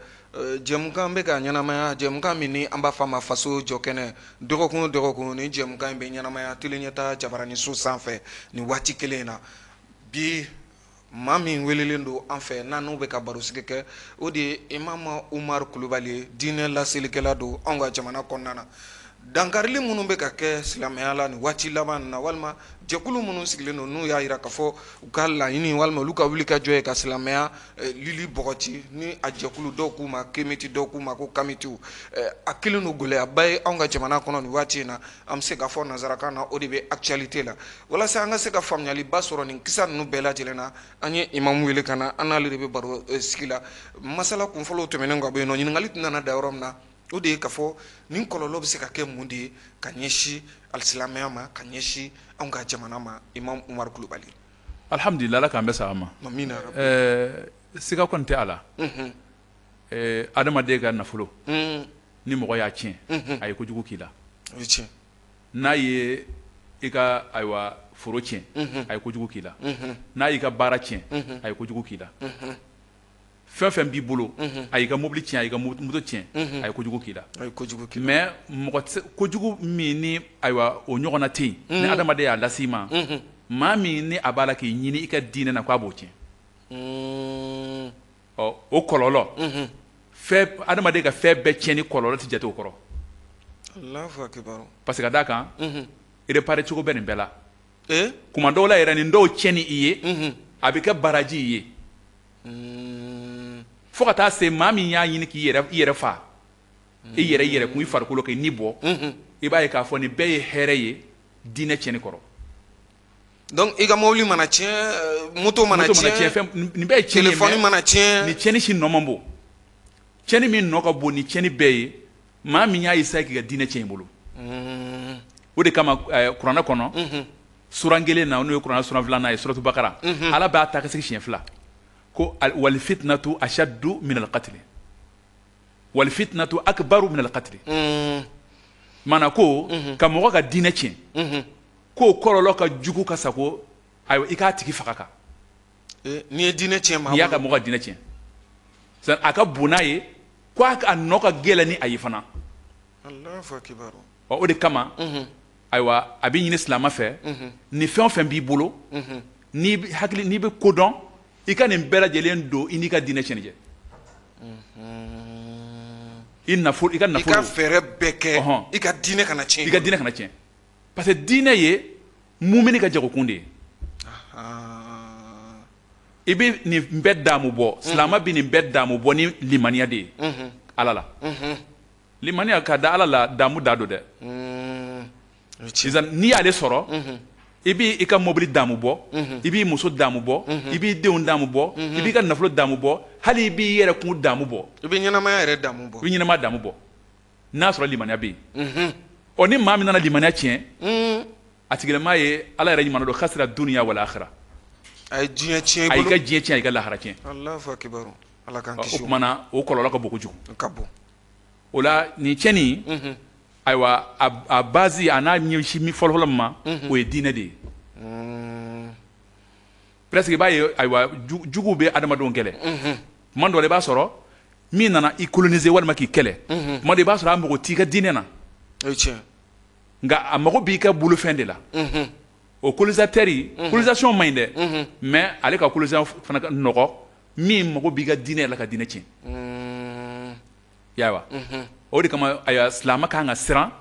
Jɛmukan bɛ ka ɲɛnamaya, jɛmukan min ni an b'a fɔ a ma Faso jɔ kɛnɛ. Dɔgɔkun o dɔgɔkun, ni jɛmukan in bɛ ɲɛnamaya télé ɲɛta jabaraninso sanfɛ nin waati kelen in na. Bi, maa min welelen don an fɛ, n'an n'u bɛ ka barosigi kɛ, o de ye Imam Umaru Kulubali ye, diinɛ laselikɛla don anw ka jamana kɔnɔna na. Dankarili minnu bɛ ka kɛ silamɛya la nin waati laban nin na, walima jɛkulu minnu sigilen don, n'u y'a jira k'a fɔ u ka laɲini walima olu ka wuli ka jɔ ye ka silamɛya lili bɔgɔti, ni a jɛkulu dɔw k'u ma kemiti, dɔw k'u ma ko kamitiw, a kɛlen don gɛlɛyaba ye anw ka jamana kɔnɔ nin waati in na. An bɛ se k'a fɔ nanzarakan na, o de bɛ actualité la. Walasa an ka se ka faamuyaliba sɔrɔ nin kisa ninnu bɛɛ lajɛlen na, an ye imamu wele ka na, an n'ale de bɛ baro sigi la. Masala kunfɔlɔw tɛmɛnen ka bɔ yen nɔ, ɲininkali tun nana da yɔrɔ min na. O de ye k'a fɔ nin kɔlɔlɔ bɛ se ka kɛ mun de ye ka ɲɛsin alisilamɛya ma, ka ɲɛsin anw ka jamana ma, Imam Umaru Kulubali? Alhamdulillah, Ala k'an bɛɛ saba ma. Amina rabi. Siga kɔni tɛ a la. Adamaden ka nafolo, ni mɔgɔ y'a tiɲɛ, a ye kojugu k'i la. O ye tiɲɛ. N'a ye i ka, ayiwa, foro tiɲɛ, a ye kojugu k'i la. N'a y'i ka baara tiɲɛ, a ye kojugu k'i la. Fɛn fɛn b'i bolo, a y'i ka mobili tiɲɛ, a y'i ka moto tiɲɛ, a ye kojugu k'i la. A ye kojugu k'i la. Mais mɔgɔ tɛ se kojugu min ni, ayiwa, o ɲɔgɔnna tɛ yen, ni adamaden y'a las'i ma, maa min ni a b'a la k'i ɲini i ka diinɛ na, k'a b'o tiɲɛ. Ɔ, o kɔlɔlɔ, fɛn adamaden ka fɛn bɛɛ tiɲɛni kɔlɔlɔ tɛ jate o kɔrɔ. Allahu akibaru. Parce que ka d'a kan, réparé cogo bɛ nin bɛɛ la. Kuma dɔw la yɛrɛ, nin dɔw tiɲɛni i ye, a bɛ kɛ baraji i ye. Fo ka taa se maa min y'a ɲini k'i yɛrɛ i yɛrɛ fa, i yɛrɛ i yɛrɛ kun, i farikolo k'i ni bɔ, i b'a ye k'a fɔ nin bɛɛ ye hɛrɛ ye diinɛ tiɲɛni kɔrɔ. Donc i ka mobili mana tiɲɛ, moto mana moto mana tiɲɛ, tiɲɛ, fɛn nin bɛɛ ye tiɲɛni ye, téléphone mais mana tiɲɛ, nin tiɲɛni si nɔ man bon. Tiɲɛni min nɔ ka bon ni tiɲɛni bɛɛ ye, maa min y'a essayer k'i ka diinɛ tiɲɛ i bolo. O de kama, kuranɛ kɔnɔ, suran kelen na, n'o ye kuranɛ suran filanan ye, suratu Bakara, Ala b'a ta ka segin siɲɛ fila ko wal fitnatu ashaddu min al qatl wal fitnatu akbaru min al qatl. Maana ko ka mɔgɔ ka diinɛ tiɲɛ, k'o kɔlɔlɔ ka jugu ka sago, ayiwa, i k'a tigi faga kan. N'i ye diinɛ tiɲɛ maa n'i y'a ka bolo. Mɔgɔ ka diinɛ tiɲɛ, c'est a ka bon n'a ye ko a nɔ ka gɛlɛn ni a ye fana. Allahu akibaru. Ɔ, o de kama, ayiwa, a bɛ ɲini silamɛ fɛ, ni fɛn o fɛn b'i bolo, n'i bɛ hakili, n'i bɛ ko dɔn, i ka nin bɛɛ lajɛlen don i n'i ka diinɛ tiɲɛni cɛ. I nafolo, i ka i nafolo, ka fɛɛrɛ bɛɛ kɛ i ka diinɛ kana tiɲɛ. I ka diinɛ kana tiɲɛ, parce que diinɛ ye mumini ka jagokun de ye. I bɛ nin bɛɛ daamu bɔ, silamɛ bɛ nin bɛɛ daamu bɔ ni limaniya de ye Ala la. Limaniya ka da Ala la, daamu da don dɛ. O ye tiɲɛ. Sisan n'i y'ale sɔrɔ, i b'i i ka mobili daamu bɔ, i b'i muso daamu bɔ, i b'i denw daamu bɔ, i b'i ka nafolo daamu bɔ, hali i b'i yɛrɛ kun daamu bɔ. I bɛ ɲɛnamaya yɛrɛ daamu bɔ. I bɛ ɲɛnamaya daamu bɔ n'a sɔrɔ limaniya bɛ yen. Ɔ, ni maa min nana limaniya tiɲɛ, a tigilama ye Ala yɛrɛ ɲuman don, khasira dunya wal akhira. A ye diɲɛ tiɲɛ i A y'i bolo. ka diɲɛ tiɲɛ, a y'i ka lahara tiɲɛ. Allahu akibaru, Ala k'an o kisi o tuma na, o kɔlɔlɔ ka bon kojugu. Ka bon. O la, nin tiɲɛni, ayiwa, a base, a n'a ɲɛsin min fɔlɔfɔlɔ min ma, o ye diinɛ de ye. Presque i b'a ye, ayiwa, juguw bɛ adamadenw kɛlɛ. Tuma dɔ la, i b'a sɔrɔ min nana i coloniser walima k'i kɛlɛ, tuma dɔ i b'a sɔrɔ a mago t'i ka diinɛ na. O ye tiɲɛ. Nka a mago b'i ka bolofɛn de la. O colonisateur, colonisation man ɲi dɛ, mais ale ka colonisation fana ka nɔgɔ min mago b'i ka diinɛ yɛrɛ la ka diinɛ tiɲɛ. I y'a ye wa? O de kama, ayiwa, silamɛ kan ka siran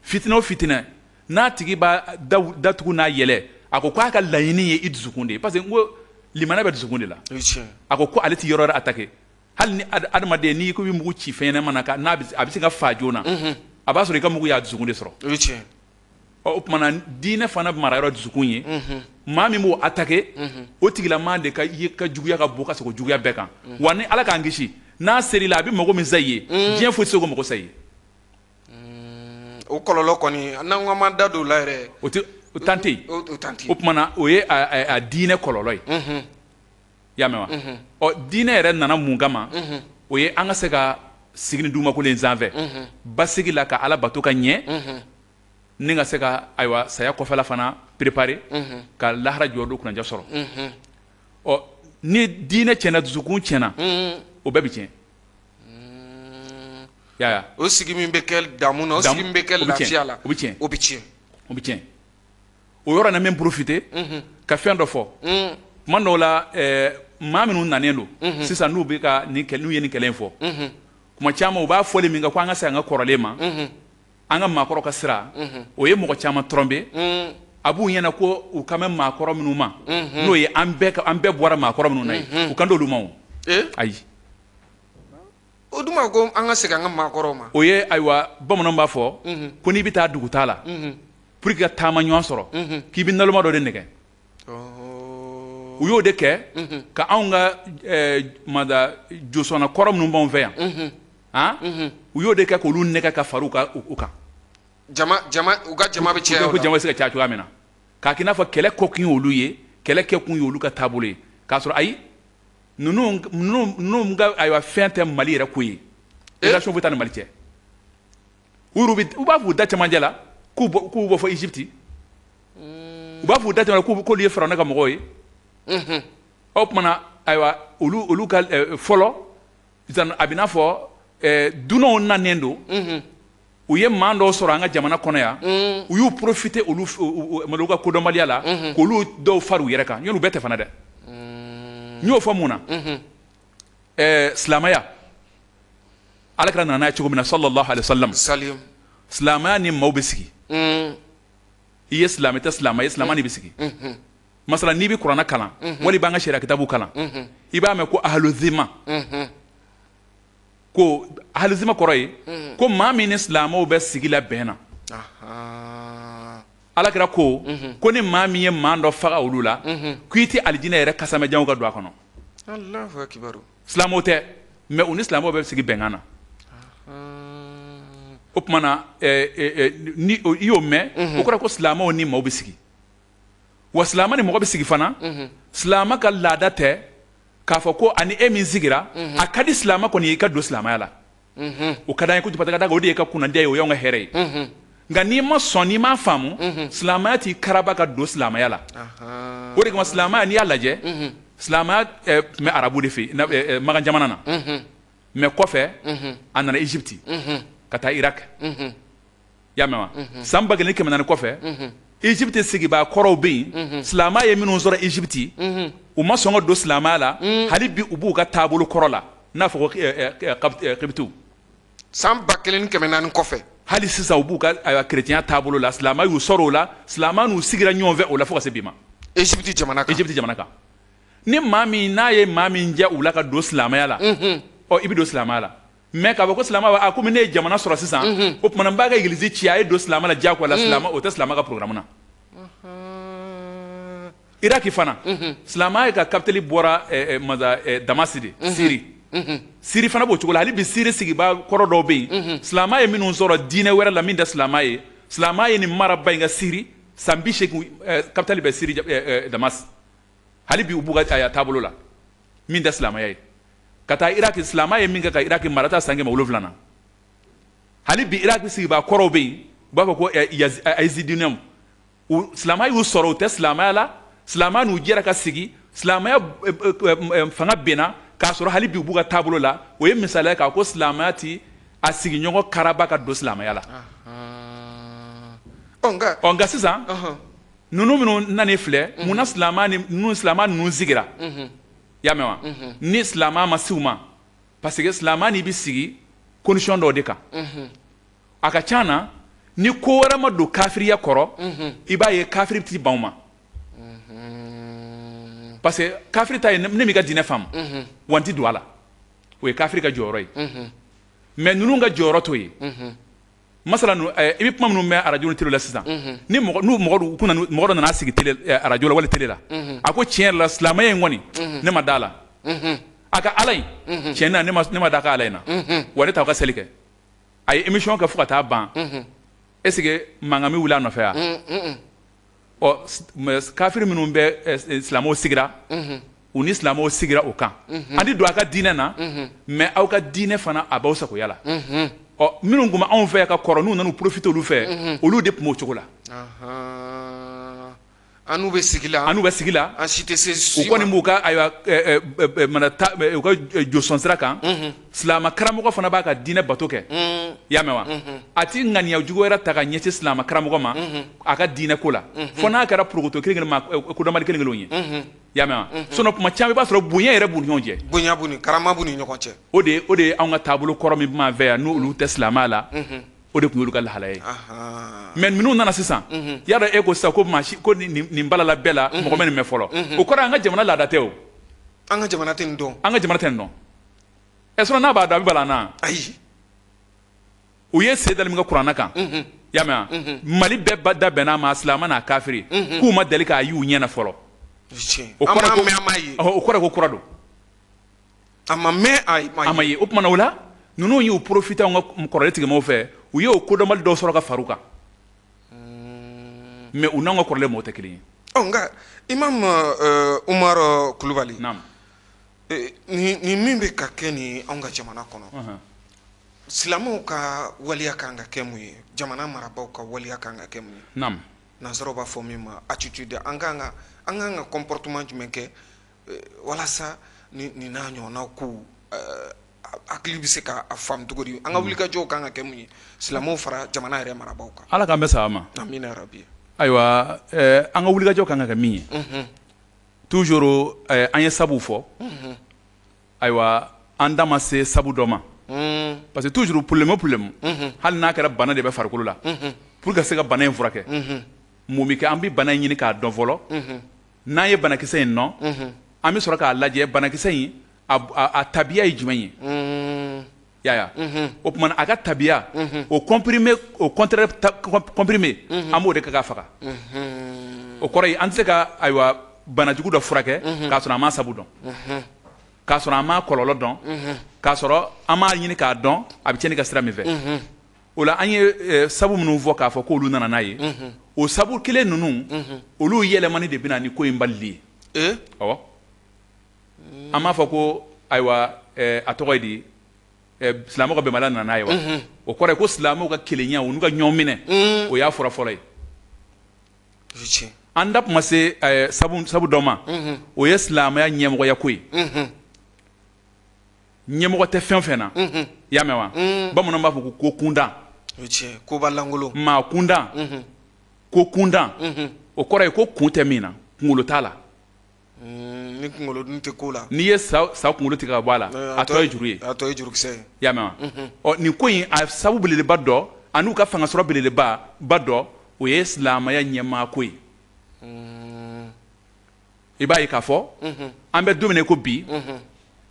fitinɛ o fitinɛ n'a tigi b'a datugu n'a yɛlɛ. A ko k'a ka laɲini ye i dusukun de ye, parce que n ko limaniya bɛ dusukun de la. O ye tiɲɛ. A ko ko ale ti yɔrɔ wɛrɛ attaquer. Hali ni adamaden, n'i ko i bɛ mugu ci fɛn ɲɛnama na, n'a bɛ a bɛ se ka fa joona, a b'a sɔrɔ i ka mugu y'a dusukun de sɔrɔ. O ye tiɲɛ. Ɔ, o tuma na, diinɛ fana mara yɔrɔ dusukun ye. Maa min b'o attaquer, o tigilamaa de ka i ka juguya ka bon ka sɔrɔ juguya bɛɛ kan. Wa ni Ala k'an kisi, n'a ser'i la, a bɛ mago min sa i ye, diɲɛ foyi tɛ se k'o mago sa i ye. O kɔlɔlɔ kɔni, n'an ko an m'an da don o la yɛrɛ, o tɛ, o tan tɛ yen. O tan tɛ O yen. tuma na, o ye a diinɛ kɔlɔlɔ ye. I y'a mɛn wa? Ɔ, diinɛ yɛrɛ nana mun kama? O ye an ka se ka sigi ni dugumakolo in sanfɛ basigi la, ka Ala bato ka ɲɛ, ni ka se ka, ayiwa, saya kɔfɛla fana préparer, ka lahara jɔ don kunnadiya sɔrɔ. Ɔ, ni diinɛ tiɲɛna, dusukun tiɲɛna, o bɛɛ bɛ tiɲɛ. I y'a ye wa? O sigi min bɛ kɛ damu na, o sigi min bɛ kɛ o bɛ tiɲɛ. Lafiya la, O bɛ tiɲɛ. o bɛ tiɲɛ. O bɛ tiɲɛ. O yɔrɔ na, n bɛ n profiter ka fɛn dɔ fɔ. Tuma dɔw la, maa minnu nanen don sisan, n'u bɛ ka nin kɛ, n'u ye nin kɛlɛ in fɔ kuma caman, u b'a fɔli min kɛ ko an ka segin an ka kɔrɔlen ma, an ka maakɔrɔ ka sira, o ye mɔgɔ caman tromper. A b'u ɲɛna ko u kan bɛ maakɔrɔ minnu ma, n'o ye an bɛɛ an bɛɛ bɔra maakɔrɔ minnu na ye, u kan d'olu ma. O ayi. O dun ma ko an ka segin an ka maakɔrɔw ma. O ye, ayiwa, bamananw b'a fɔ ko n'i bɛ taa dugutaa la, pour que ka taama ɲɔgɔn sɔrɔ, k'i bɛ naloma dɔ de nɛgɛ. U y'o de kɛ ka anw ka manda josɔnna kɔrɔ minnu b'anw fɛ yan. Han, u y'o de kɛ k'olu nɛgɛ ka far'u ka u kan. Jama jama, u ka jama bɛ caya. Ko jama bɛ se ka caya cogoya min na, k'a k'i n'a fɔ kɛlɛ kɔ kun y'olu ye, kɛlɛ kɛ kun y'olu ka taabolo ye, k'a sɔrɔ ayi, ninnu ka, ayiwa, fɛn tɛ Mali yɛrɛ ko ye. Relation foyi t'a ni Mali cɛ. U yɛrɛ bɛ, u b'a f'u da cɛmancɛ la k'u bɔ fɔ Égypte, u b'a f'u da cɛmancɛ la k'olu ye Farawuna ka mɔgɔw ye. O tuma na, ayiwa, olu ka fɔlɔ a bɛ n'a fɔ dunanw nanen don, u ye maa dɔw sɔrɔ an ka jamana kɔnɔ yan, u y'u profiter olu olu ka kodɔnbaliya la k'olu dɔw fara u yɛrɛ kan. Ɲɔni u bɛɛ tɛ fana dɛ. N y'o fɔ mun na? Silamɛya, Ala kɛra nana n'a ye cogo min na, sallallahu alaihi wa sallam, silamɛya ni maaw bɛ sigi. I ye silamɛ tɛ silamɛ ye, silamɛ ni bɛ sigi. Masala, n'i bɛ kuranɛ kalan wali i b'an ka sariya kitabu kalan, i b'a mɛn ko ahlu zima. Ko ahlu zima kɔrɔ ye ko maa min ni silamɛw bɛ sigi la bɛn na. Ala kɛra ko ni maa min ye maa dɔ faga olu la, k'i tɛ alijinɛ yɛrɛ kasamɛjanw ka don a kɔnɔ. Allahu akibaru. Silamɛw tɛ, mais u ni silamɛw bɛ sigi bɛnkan na. O tuma na, ni i y'o mɛn, o kɔrɔ ko silamɛw ni maaw bɛ sigi. Wa silamɛ ni mɔgɔ bɛ sigi fana, silamɛ ka laada tɛ k'a fɔ ko ani e min sigira, a ka di silamɛ kɔni ye i ka don silamɛya la. O ka d'an ye kojugu, parce que ka d'a kan o de ye ka kunnadiya ye, o y'anw ka hɛrɛ ye. Nka n'i ma sɔn, n'i m'a faamu, silamɛya t'i karaba ka don silamɛya la. O de kama silamɛya, n'i y'a lajɛ, silamɛya tun bɛ arabu de fɛ yen, Makan jamana na. Mais kɔfɛ a nana Égypte ka taa Irak. I y'a mɛn wa? San 1400 kɔfɛ, Égypte sigibaa kɔrɔw bɛ yen, silamɛya ye minnu sɔrɔ Égypte, u ma sɔn ka don silamɛya la. Hali bi u b'u ka taabolo kɔrɔ la, n'a fɔ ko Kebitiw. San 1400 kɔfɛ. Hali sisan u b'u ka, ayiwa, chrétien taabolo la. Silamɛ y'u sɔrɔ o la, silamɛ n'u sigira ɲɔgɔn fɛ o la fo ka se bi ma. Égypte jamana kan. Égypte jamana kan. Ni maa min n'a ye maa min jɛ u la ka don silamɛya la, ɔ, i bɛ don silamɛya la. Mais k'a fɔ ko silamɛ, a komi ne ye jamana sɔrɔ sisan, o tuma na n b'a ka église ci, a ye don silamɛ la diyagoya la, silamɛ o tɛ silamɛ ka programme na. Iraki fana, silamɛya ka capitale bɔra masa Damasi de, Syrie. Syrie fana b'o cogo la. Hali bi Syrie sigibaa kɔrɔ dɔw bɛ yen, silamɛya ye minnu sɔrɔ diinɛ wɛrɛ la min tɛ silamɛya ye. Silamɛya ye nin maraba in ka Syrie san 80, capitale bɛ Syrie, Damas. Hali bi u b'u ka taabolo la min tɛ silamɛya ye. Ka taa Iraki, silamɛya ye min kɛ ka Iraki mara taa san 700 na, hali bi Iraki sigibaa kɔrɔw bɛ yen, u b'a fɔ ko Yazidinɛw. Silamɛya y'u sɔrɔ, u tɛ silamɛya la, silamɛya n'u jɛra ka sigi, silamɛya fanga benna k'a sɔrɔ hali bi u b'u ka taabolo la. O ye misaliya k'a ko silamɛya ti a sigiɲɔgɔn karaba ka don silamɛya la. Ɔ, nka sisan ninnu minnu nani filɛ, munna silamɛya ni ninnu, silamɛya ninnu sigira? I y'a mɛn wa? Ni silamɛya ma se u ma, parce que silamɛya n'i bɛ sigi condition dɔw de kan, a ka ca na ni ko wɛrɛ ma don kafiriya kɔrɔ, i b'a ye kafiri t'i ban u ma, parce que kafiri ta ye ne m'i ka diinɛ faamu wa, n ti don a la. O ye kafiri ka jɔyɔrɔ ye. Mais ninnu ka jɔyɔrɔ t'o ye. Masala, i bɛ kuma minnu mɛn arajo ni télé la sisan, ni mɔgɔ n'u mɔgɔ dɔ kunna, mɔgɔ dɔ nana sigi télé, arajo la wali télé la, a ko tiɲɛ yɛrɛ la, silamɛya in kɔni, ne ma da a la, a ka ala in tiɲɛ na, ne ma da a ka ala in na wa, ne t'aw ka seli kɛ. A ye émission kɛ fo ka taa ban, est ce que mankan bɛ wuli a nɔfɛ wa? Ɔ, kafiri minnu bɛ silamɛw sigira, u ni silamɛw sigira o kan, an ti don a ka diinɛ na, mais aw ka diinɛ fana a b'aw sagoya la. Ɔ, minnu tun bɛ anw fɛ ka kɔrɔ, n'u nana profiter olu fɛ, olu de tun b'o cogo la. An n'u bɛ sigi la. An n'u bɛ sigi la. An si tɛ se. U kɔni b'u ka, ayiwa, mana ta u ka josɔn sira kan. Silamɛ karamɔgɔ fana b'a ka diinɛ bato kɛ. I y'a mɛn wa? A ti ŋaniya jugu wɛrɛ ta ka ɲɛsin silamɛ karamɔgɔ ma a ka diinɛ ko la, fo n'a kɛra porokoto kelen kelen ma, kodɔnbali kelen kelenw ye. I y'a mɛn wa? Sinon kuma caman i b'a sɔrɔ bonya yɛrɛ b'u ni ɲɔgɔn cɛ. Bonya b'u ni karama b'u ni ɲɔgɔn cɛ. O de ye anw ka taabolo kɔrɔ min b'an fɛ yan, n'olu tɛ silamɛya la, o de tun y'olu ka lahalaya ye. Mais minnu nana sisan, y'a dɔn, e ko sisan ko maa si ko nin balala bɛɛ la, mɔgɔ ma nin mɛn fɔlɔ. O kɔrɔ an ka jamana laada tɛ o. An ka jamana tɛ nin dɔn. An ka jamana tɛ nin dɔn. Ɛ, sinon n'a b'a dɔn, a bɛ bala an na. Ayi. U ye sen dali min kɛ kuranɛ kan, i y'a mɛn wa? Mali bɛɛ ba da bɛnn'a ma, silamɛ n'a kafiri, k'u ma deli k'a y'u ɲɛ na fɔlɔ. O kɔrɔ ko, an m'a ye. O kɔrɔ ko kura don. A ma mɛn, a ma ye. O tuma na o la, Ninnu y'u profiter anw ka kɔrɔlen tigimaaw fɛ, u y'o kodɔnbali dɔw sɔrɔ ka far'u kan, mais u n'anw ka kɔrɔlen mɔgɔw tɛ kelen ye. Ɔ, nka Imam Umar Kulubali, nin min bɛ ka kɛ nin anw ka jamana kɔnɔ, silamɛw ka waleya kan ka kɛ mun ye, jamana marabaaw ka waleya kan ka kɛ mun ye? Nansaraw b'a fɔ min ma attitude, an kan ka comportement jumɛn kɛ walasa nin n'a ɲɔgɔnnaw kow hakili bɛ se ka faamu cogo di? An ka wulikajɔw kan ka kɛ mun ye silamɛw fara jamana yɛrɛ marabaaw kan? Ala k'an bɛn sababa ma. Amina rabi. Ayiwa, an ka wulikajɔ kan ka kɛ min ye, toujours an ye sabu fɔ. Ayiwa, an da ma se sabu dɔ ma, parce que toujours problème o problème, hali n'a kɛra bana de bɛ farikolo la, pour que ka se ka bana in furakɛ, mun bɛ kɛ? An bɛ bana in ɲini k'a dɔn fɔlɔ. N'an ye banakisɛ in dɔn, an bɛ sɔrɔ k'a lajɛ banakisɛ in a tabiya ye jumɛn ye. Y'a ye, o tuma a ka tabiya, o comprimé, o contraire comprimé, an b'o de kɛ k'a faga. O kɔrɔ ye, an tɛ se ka, ayiwa, banajugu dɔ furakɛ k'a sɔrɔ an m'a sabu dɔn, k'a sɔrɔ an m'a kɔlɔlɔ dɔn, k'a sɔrɔ an m'a ɲini k'a dɔn a bɛ tiɲɛni kɛ sira min fɛ. O la, an ye sabu minnu fɔ k'a fɔ k'olu nana n'a ye, o sabu kelen ninnu, olu yɛlɛmani de bɛ na ni ko in balili ye. Awɔ, an b'a fɔ ko, ayiwa, a tɔgɔ ye di, silamɛw ka bɛnbaliya nana n'a ye wa? O kɔrɔ ye ko silamɛw ka kelenya, u n'u ka ɲɔgɔn minɛ, o y'a fɔlɔ fɔlɔ ye. An da tun ma se sabu dɔ ma, o ye silamɛya ɲɛmɔgɔya ko ye. Ɲɛmɔgɔ tɛ fɛn fɛn na, i y'a mɛn wa, bamananw b'a fɔ ko kundan, koba lankolon, maa kundan, ko kundan. O kɔrɔ ye ko kun tɛ min na, kunkolo t'a la. Ni kunkolo dun tɛ ko la, n'i ye sa kunkolo tigɛ ka bɔ a la, a tɔ ye juru ye. A tɔ ye jurukisɛ ye. I y'a mɛn wa? Ɔ, nin ko in, a sabu belebeleba dɔ an'u ka fangasɔrɔ belebeleba ba dɔ, o ye silamɛya ɲɛmaa ko ye. I b'a ye k'a fɔ an bɛ don min na ko bi,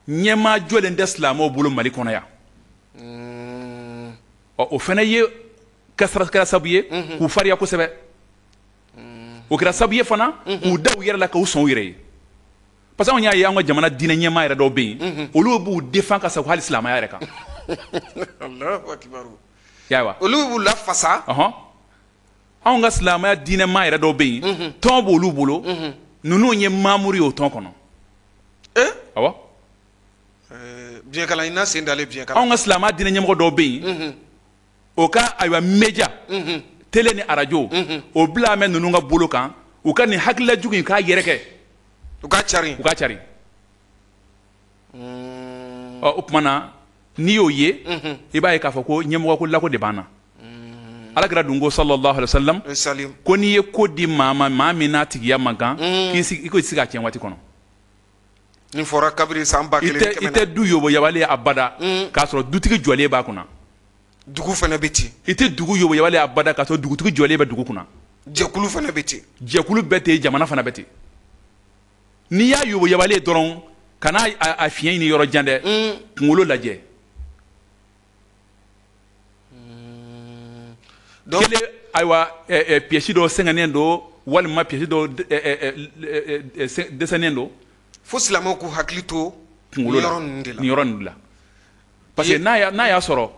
ɲɛmaa jɔlen tɛ silamɛw bolo Mali kɔnɔ yan. Ɔ, o fana ye kɛra sababu ye k'u farinya kosɛbɛ. O kɛra sababu ye fana k'u da u yɛrɛ la, k'u sɔn u yɛrɛ ye, parce que anw y'a ye, an ka jamana diinɛ ɲɛmaa yɛrɛ dɔw bɛ yen, olu b'u défend ka sago hali silamɛya yɛrɛ kan. Y'a wa? Olu b'u lafasa. Anw ka silamɛya diinɛ maa yɛrɛ dɔw bɛ yen, tɔn b'olu bolo, ninnu ye mamuru ye o tɔn kɔnɔ. Awɔ. Biɲɛkala i n'a sen dalen biɲɛkala. Anw ka silamɛya diinɛ ɲɛmɔgɔ dɔw bɛ yen, o ka, ayiwa, média, télé ni arajo, o bila mɛn ninnu ka bolo kan, u ka nin hakilila jugu in k'a yɛrɛ kɛ. U ka cari. U ka cari. Ɔ, o tuma na, n'i y'o ye, i b'a ye k'a fɔ ko ɲɛmɔgɔ ko lako de b'an na. Ala kira dun ko, sallallahu alaihi wasallam, ko n'i ye ko di maa ma, maa min n'a tigiya man kan, k'i sigi, i ko i tɛ se k'a tiɲɛ waati kɔnɔ. Nin fɔra kabiri san 1000. I tɛ du yobo yabali abada k'a sɔrɔ dutigi jɔlen b'a kunna. Dugu fana bɛ ten. I tɛ dugu yobo yabali abada k'a sɔrɔ dugutigi jɔlen bɛ dugu kunna. Jɛkulu fana bɛ ten. Jɛkulu bɛ ten, jamana fana bɛ ten. N'i y'a yobo yabali dɔrɔn, kana a fiɲɛ ɲini yɔrɔ jan dɛ, kunkolo lajɛ. Kelen, ayiwa, pièce dɔw sɛgɛnnen don, walima pièce dɔw dɛsɛnen don. Fo silamɛw k'u hakili to kunkolo la yɔrɔ ninnu de la. Nin yɔrɔ ninnu de la, parce que n'a y'a sɔrɔ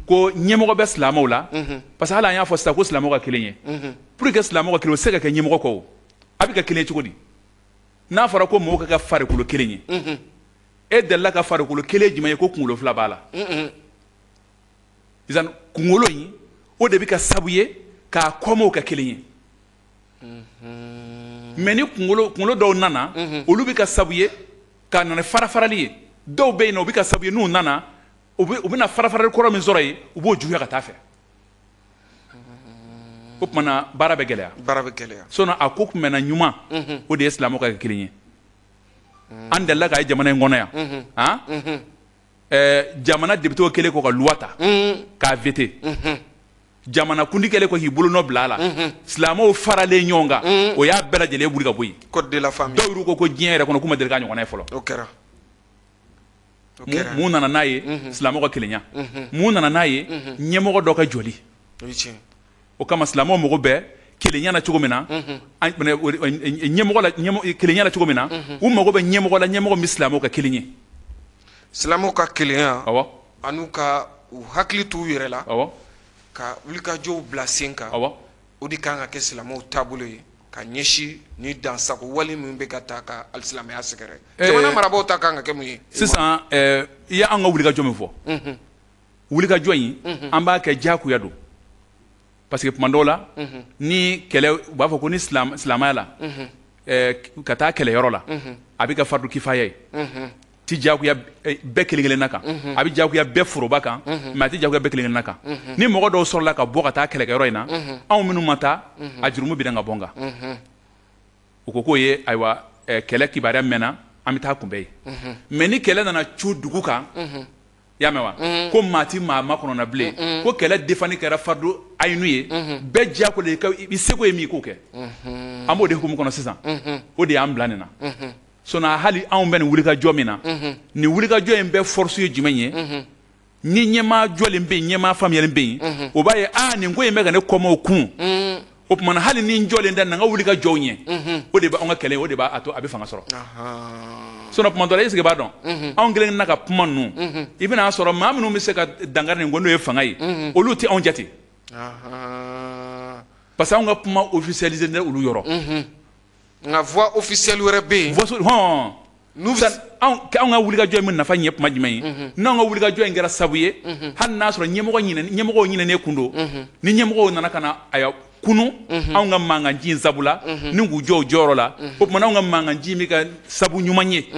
ko ɲɛmɔgɔ bɛ silamɛw la, parce que hali an y'a fɔ sisan ko silamɛw ka kelen ye, pour que silamɛw ka kelen, o tɛ se ka kɛ ɲɛmɔgɔ kɔ. O a bɛ kɛ kelen ye cogo di, n'a fɔra ko mɔgɔw ka kɛ farikolo kelen ye? E delila ka farikolo kelen jumɛn ye ko kunkolo fila b'a la? Sisan kunkolo in, o de bɛ kɛ sabu ye k'a kɔmɔw kɛ kelen ye. Mais ni kunkolo dɔw nana, olu bɛ kɛ sabu ye ka nana fara farali ye. Dɔw bɛ yen nɔ, o bɛ kɛ sabu ye, n'u nana, u bɛna fara farali kɔrɔ min sɔrɔ yen, u b'o juguya ka taa fɛ. O tuma na, baara bɛ gɛlɛya. Baara bɛ gɛlɛya. Sinon a ko kunbɛnna ɲuman, o de ye silamɛw ka kɛ kelen ye. An delila k'a ye jamana in kɔnɔ yan, han, jamana député kɛlen kɔ ka loi ta k'a voter, jamana kuntigi kɛlen kɔ k'i bolonɔ bila a la, silamɛw faralen ɲɔgɔn kan, o y'a bɛɛ lajɛlen wuli ka bɔ yen. Code de la famille. Dɔw yɛrɛ ko diɲɛ yɛrɛ kɔnɔ k'u ma deli k'a ɲɔgɔnna ye fɔlɔ. O kɛra. Mun nana n'a ye? Silamɛw ka kelenya. Mun nana n'a ye? Ɲɛmɔgɔ dɔ ka jɔli. O kama, silamɛw mago bɛ kelenya na cogo min na, ɲɛmɔgɔ la, kelenya na cogo min na, u mago bɛ ɲɛmɔgɔ la, ɲɛmɔgɔ min silamɛw ka kelen ye. Silamɛw ka kelenya. Awɔ. An'u ka u hakili t'u yɛrɛ la, ka wulikajɔw bila sen kan, o de kan ka kɛ silamɛw taabolo ye ka ɲɛsin ni dansago wale min bɛ ka taa ka alisilamɛya sɛgɛrɛ. Jamana marabaaw ta kan ka kɛ mun ye? Sisan i ye an ka wulikajɔ min fɔ, wulikajɔ in an b'a kɛ diyagoya don, parce que tuma dɔw la ni kɛlɛ, u b'a fɔ ko ni silamɛya la ka taa kɛlɛyɔrɔ la, a bɛ kɛ fardu kifaya ye, ti diyagoya bɛɛ kelen kelenna kan, a bɛ diyagoya bɛɛ foroba kan, mais a tɛ diyagoya bɛɛ kelen kelenna kan. Ni mɔgɔ dɔw sɔrɔla ka bɔ ka taa kɛlɛkɛyɔrɔ in na, anw minnu ma taa, a jurumu bɛ ka bɔ n kan. U ko k'o ye ayiwa kɛlɛ kibaruya mɛnna, an bɛ taa kunbɛn yen. Mais ni kɛlɛ nana cu dugu kan, i y'a mɛn wa, ko maa ti maa makɔnɔ na bilen, ko kɛlɛ defani kɛra fardu ayinu ye, bɛɛ diyagoya i seko ye min i k'o kɛ. An b'o de hukumu kɔnɔ sisan, o de y'an bila nin na. Sinon hali anw bɛ nin wulikajɔ min na, nin wulikajɔ in bɛɛ force ye jumɛn ye? Ni ɲɛmaa jɔlen bɛ yen, ɲɛmaa faamuyalen bɛ yen, o b'a ye aa nin ko in bɛ ka ne kɔmɔw kun, o tuma na hali ni n jɔlen tɛ, na n ka wulikajɔw ɲɛ, o de bɛ anw ka kɛlɛ, o de b'a to a bɛ fanga sɔrɔ. Sinon tuma dɔ la, est ce que i b'a dɔn, anw kelen na ka kuma ninnu, i bɛna sɔrɔ maa minnu bɛ se ka dankari nin ko n'o ye fanga ye, olu tɛ anw jate, parce que anw ka kuma officialisé tɛ olu yɔrɔ. Nka voix officielle wɛrɛ bɛ yen. Hɔn, anw ka wulikajɔ in bɛ nafa ɲɛ tuma jumɛn ye? N'anw ka wulikajɔ in kɛra sabu ye, hali n'a sɔrɔ ɲɛmɔgɔw ɲinɛnen kun don, ni ɲɛmɔgɔw nana ka na ayiwa kunu anw ka mankanci in sabu la, ni k'u jɔ u jɔyɔrɔ la, o tuma anw ka mankanci in bɛ ka sabu ɲuman ye.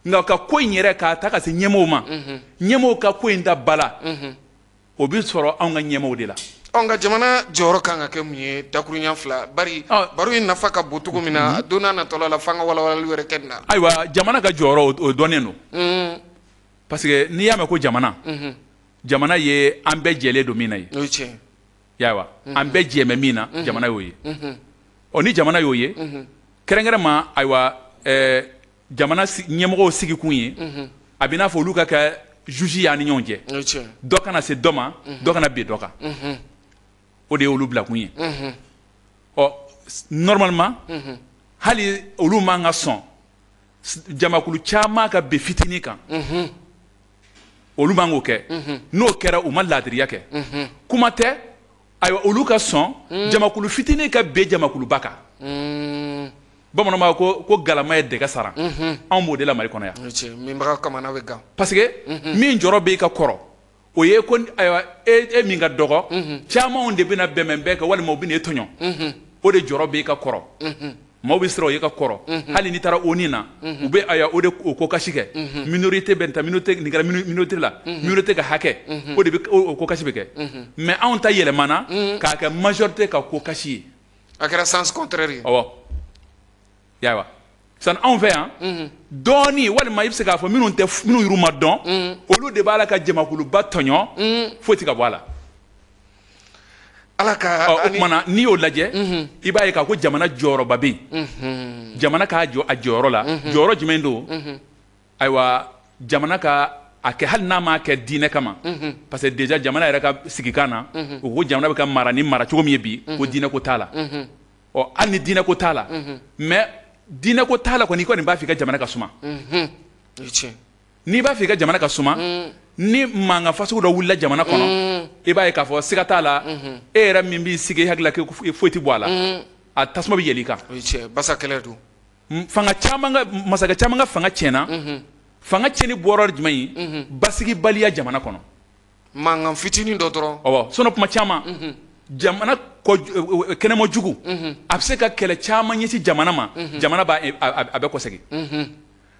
Nka ka ko in yɛrɛ k'a ta ka se ɲɛmɔgɔw ma, ɲɛmɔgɔw ka ko in ta ba la, o bɛ sɔrɔ anw ka ɲɛmɔgɔw de la. Ɔ, nka jamana jɔyɔrɔ kan ka kɛ mun ye dakuruɲa fila? Bari baro in nafa ka bon cogo min na, don n'a natɔla la, f'an ka walawalali wɛrɛ kɛ nin na. Ayiwa, jamana ka jɔyɔrɔ, o dɔnnen don, parce que n'i y'a mɛn ko jamana, jamana ye an bɛɛ jɛlen don min na ye. O ye tiɲɛ ye. Ayiwa, an bɛɛ jɛ bɛ min na, jamana y'o ye. Ɔ, ni jamana y'o ye, kɛrɛnkɛrɛn ma, ayiwa, jamana ɲɛmɔgɔw sigikun ye, a bɛ n'a fɔ olu ka kɛ juge y'an ni ɲɔgɔn cɛ, dɔ kana se dɔ ma, dɔ kana bin dɔ kan, o de ye olu bilakun ye. Ɔ, normalement hali olu man ka sɔn jamakulu caman ka bin fitinin kan, olu man k'o kɛ. N'o kɛra, u ma laadiriya kɛ. Kuma tɛ, ayiwa, olu ka sɔn jamakulu fitinin ka bin jamakuluba kan. Bamananw b'a ko galama ye dɛgɛ sara. Anw b'o de la Mali kɔnɔ yan. Minbaga kamana bɛ gan. Parce que min jɔrɔ bɛ i ka kɔrɔ, o ye ko ayiwa e min ka dɔgɔ, camanw de bɛna bɛnbɛn bɛɛ kan, walima u bɛna e tɔɲɔ, o de jɔrɔ bɛ i ka kɔrɔ. Maaw bɛ siran o ye ka kɔrɔ. Hali n'i taara ONU na, u bɛ ayiwa o de o ko kasi kɛ, minorité bɛ nin ta, minorité nin kɛra minorité la, minorité ka hakɛ, o de bɛ o ko kasi bɛ kɛ. Mais anw ta yɛlɛmana k'a kɛ majorité ka ko kasi ye. A kɛra sens contraire ye. Awɔ, y'a san anw fɛ yan dɔɔni, walima i bɛ se k'a fɔ minnu tɛ, minnu yɛrɛ ma dɔn, olu de b'a la ka jamakuluba tɔɲɔ, foyi tɛ ka bɔ a la. Ala ka. O tuma na, n'i y'o lajɛ, i b'a ye k'a ko jamana jɔyɔrɔba bɛ yen. Jamana k'a jɔ a jɔyɔrɔ la. Jɔyɔrɔ jumɛn don? Ayiwa, jamana ka a kɛ, hali n'a m'a kɛ diinɛ kama, parce que déjà jamana yɛrɛ ka sigikan na, u ko jamana bɛ ka mara ni mara cogo min ye bi, ko diinɛ ko t'a la. Ɔ, hali ni diinɛ ko t'a la, mais diinɛ ko t'a la kɔni, i kɔni b'a fɛ i ka jamana ka suma. N'i b'a fɛ i ka jamana ka suma, ni mankan fasugu dɔ wulila jamana kɔnɔ, i b'a ye k'a fɔ siga t'a la, e yɛrɛ min b'i sigi i hakili la foyi tɛ bɔ a la, a tasuma bɛ yɛlɛ i kan. Basa kɛlɛ don. Fanga caman ka, masakɛ caman ka fanga tiɲɛna. Fanga tiɲɛni bɔra jumɛn ye? Basigibaliya jamana kɔnɔ. Mankan fitinin dɔ dɔrɔn. Awɔ, sinon kuma caman, jamana kɛnɛmɔ jugu, a bɛ se ka kɛlɛ caman ɲɛsin jamana ma, jamana b'a a bɛ kɔsegin.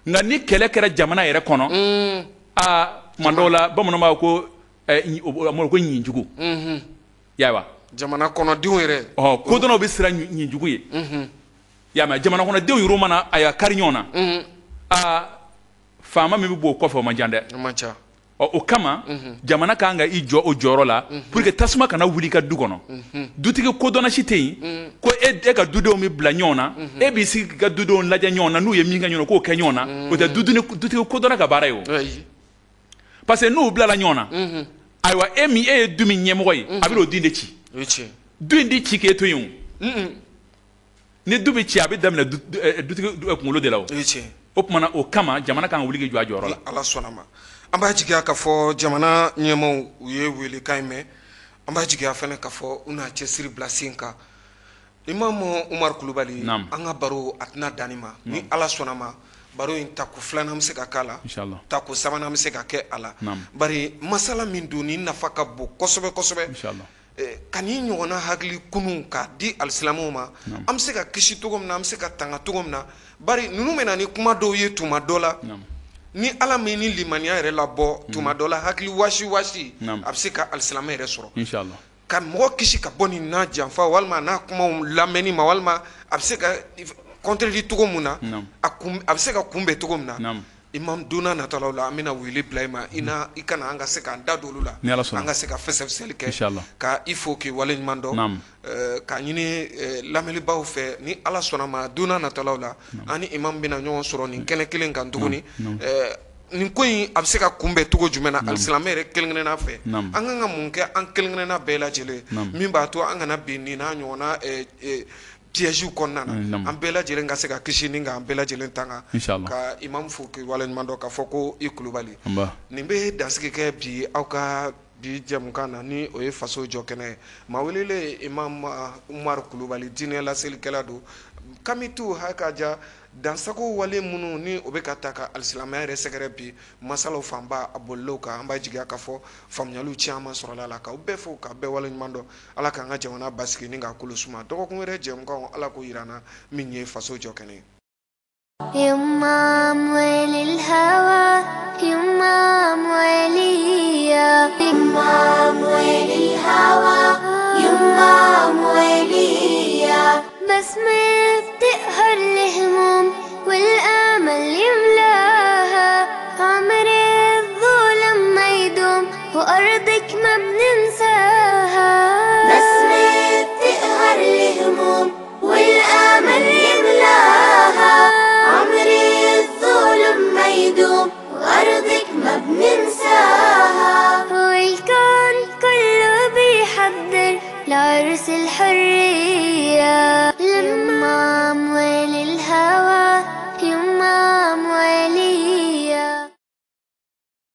Nka ni kɛlɛ kɛra jamana yɛrɛ kɔnɔ, aa, tuma dɔw la bamananw b'a ko ko ɲinjugu, y'a ye wa. Jamana kɔnɔdenw yɛrɛ. Ɔ, kodɔnnaw bɛ siran ɲinjugu ye, y'a mɛn? Jamana kɔnɔdenw yɛrɛ mana a y'a kari ɲɔgɔn na, aa, faama min bɛ bɔ o kɔfɛ, o man ca dɛ. O man ca. Ɔ, o kama jamana kan ka i jɔ o jɔyɔrɔ la pour que tasuma kana wuli i ka du kɔnɔ. Dutigi kodɔnna si tɛ yen ko e ka dudenw bɛ bila ɲɔgɔn na, e b'i sigi k'i ka dudenw lajɛ ɲɔgɔn na, n'u ye min kɛ ɲɔgɔn na, k'o kɛ ɲɔgɔn na. O tɛ dutigi kodɔnna ka baara ye o, parce que n'u bilala ɲɔgɔn na, ayiwa, e min e ye du min ɲɛmɔgɔ ye, a bɛ n'o du in de ci. Du in de ci k'e to yen o. Ni du bɛ ci, a bɛ daminɛ dutigi kunkolo de la o. O tuma na, o kama jamana kan ka wuli k'i jɔ a jɔyɔrɔ la. Ala sɔnna ma. An b'a jigiya k'a fɔ jamana ɲɛmaaw u ye welekan in mɛn. An b'a jigiya fana k'a fɔ u n'a cɛsiri bila sen kan. Imam Umar Kulubali, an ka baro a tɛna dan nin ma. Ni Ala sɔnna ma, baro in tako filanan bɛ se ka k'a la, tako sabanan bɛ se ka kɛ a la. Bari masala min don, ni nafa ka bon kosɛbɛ kosɛbɛ. Ka nin ɲɔgɔnna hakili kunun k'a di alisilamɛw ma, an bɛ se ka kisi cogo min na, an bɛ se ka tanga cogo min na. Bari ninnu bɛ na ni kuma dɔw ye tuma dɔ la, ni Ala min ni limaniya yɛrɛ labɔ, tuma dɔ la hakili wasi wasi a bɛ se ka alisilamɛ yɛrɛ sɔrɔ, ka mɔgɔ kisi ka bɔ nin n'a janfa walima n'a kumaw lamɛnni ma, walima a bɛ se ka contredit cogo min na, a bɛ se ka kunbɛn cogo min na. Imam, don nataw la an bɛna wele bila i ma, i na i kana an ka se k'an da don olu la, an ka se ka fɛsɛfɛsɛli kɛ, ka i fo k'i waleɲuman dɔn, ka ɲini lamɛnlibaw fɛ. Ni Ala sɔnna ma, don nataw la an ni imam bɛna ɲɔgɔn sɔrɔ nin kɛnɛ kelen kan tuguni. Nin ko in a bɛ se ka kunbɛn cogo jumɛn na alisilamɛ yɛrɛ kelen kelenna fɛ? An kan ka mun kɛ an kelen kelenna bɛɛ lajɛlen min b'a to an kana bin nin n'a ɲɔgɔnna piège kɔnɔna na, an bɛɛ lajɛlen ka se ka kisi ni k'an bɛɛ lajɛlen tanga? Ka imam fo k'i waleɲuman dɔn, k'a fɔ ko i Kulubali. Nin bɛ dansigi kɛ bi aw ka bi jɛmukan na, ni o ye Faso Jɔ Kɛnɛ ye. Maa welelen, imam Umar Kulubali, diinɛ laselikɛla don. Kamitu hakaja dansago wale minnu ni o bɛ ka ta ka alisilamɛya yɛrɛ sɛgɛrɛ bi, masalaw fanba a bolilaw kan. An b'a jigiya k'a fɔ faamuyaliw caman sɔrɔla la. K'aw bɛɛ fo, k'a bɛɛ waleɲuman dɔn. Ala k'an ka jamana basigi ni k'a kolo suma. Dɔgɔkun wɛrɛ jɛmukan, Ala k'o yira an na, min ye Faso Jɔ Kɛnɛ ye. يما أموال الهوى، يما أموالية، يما أموال الهوى، يما أموالية. بسمة بتقهر الهموم والآمل يملاها، عمر الظلم ما يدوم وأرضك ما بننساها. بسمة بتقهر الهموم والآمل يملاها، عمر الظلم ما يدوم وأرضك ما بننساها. والكون كله بيحضر لعرس الحرية.